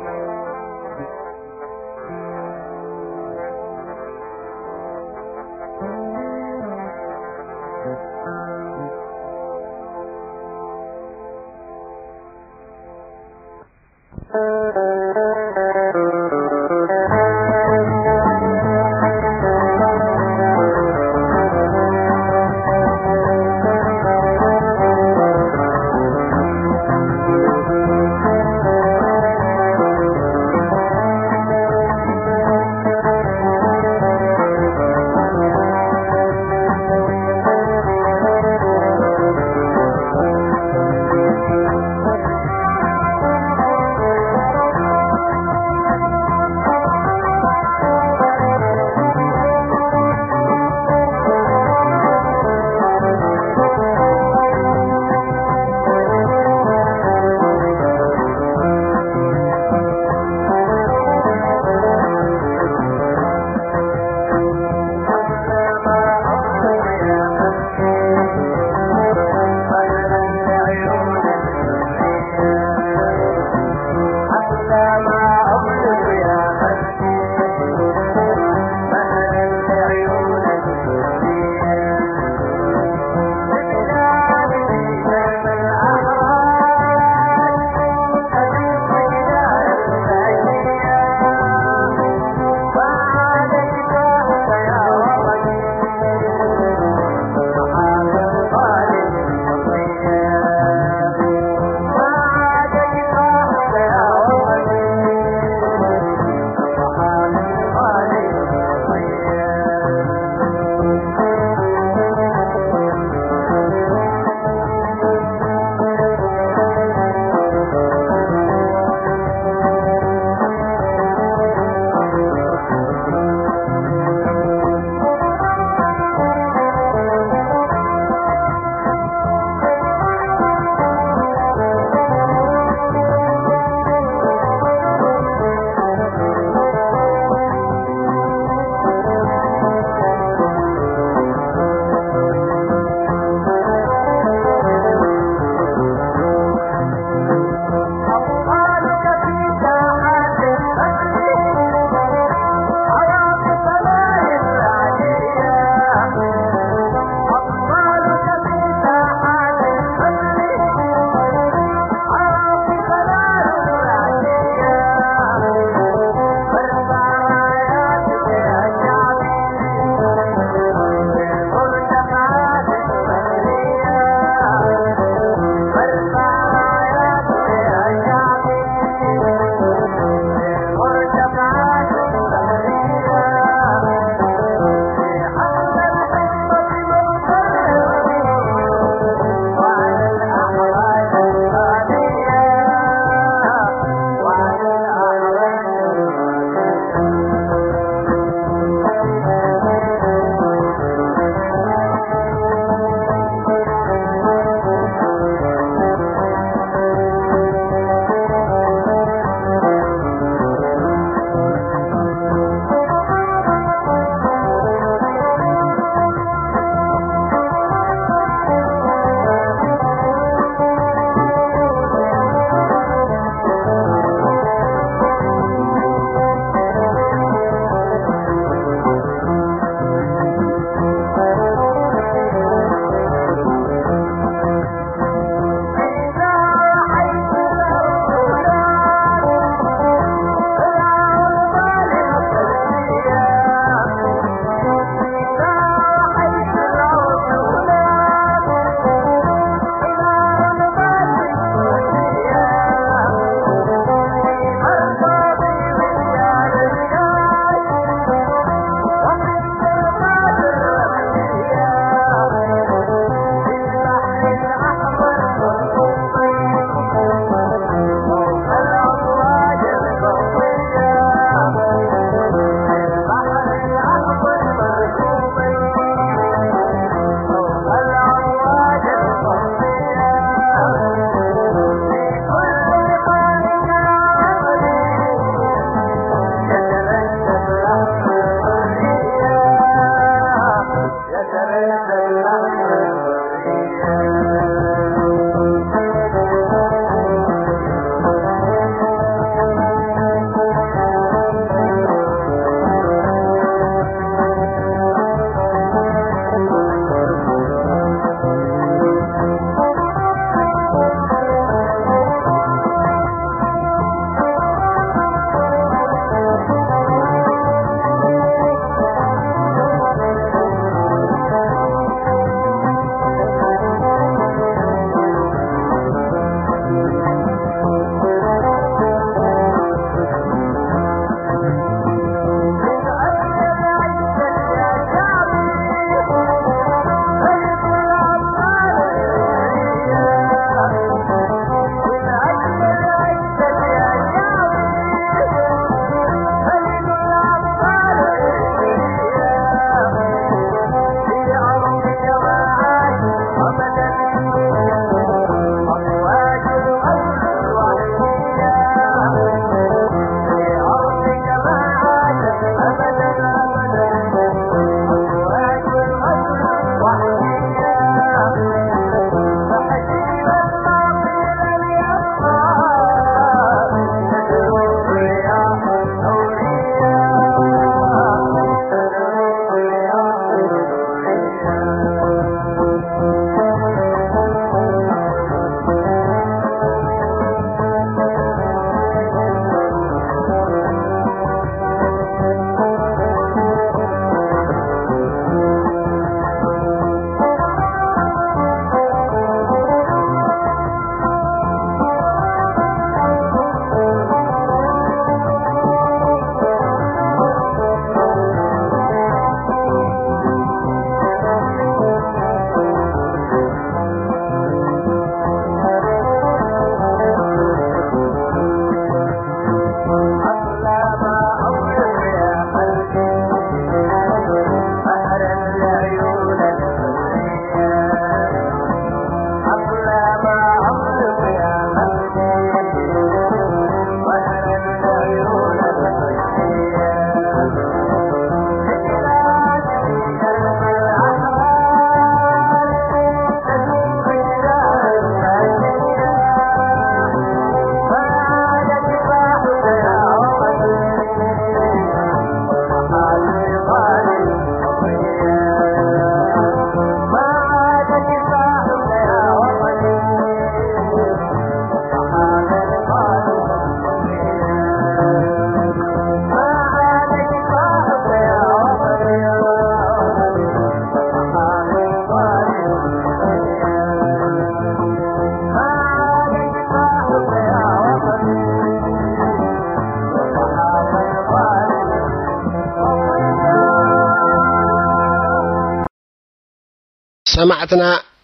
ሰማዕትና፣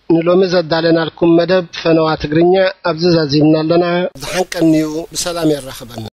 ንሎሚ ዘዳለናልኩም መደብ ፈነዋ ትግርኛ ኣብዚ ዛዚምና ኣለና። ዝሓንቀንዩ ብሰላም የራኽበና።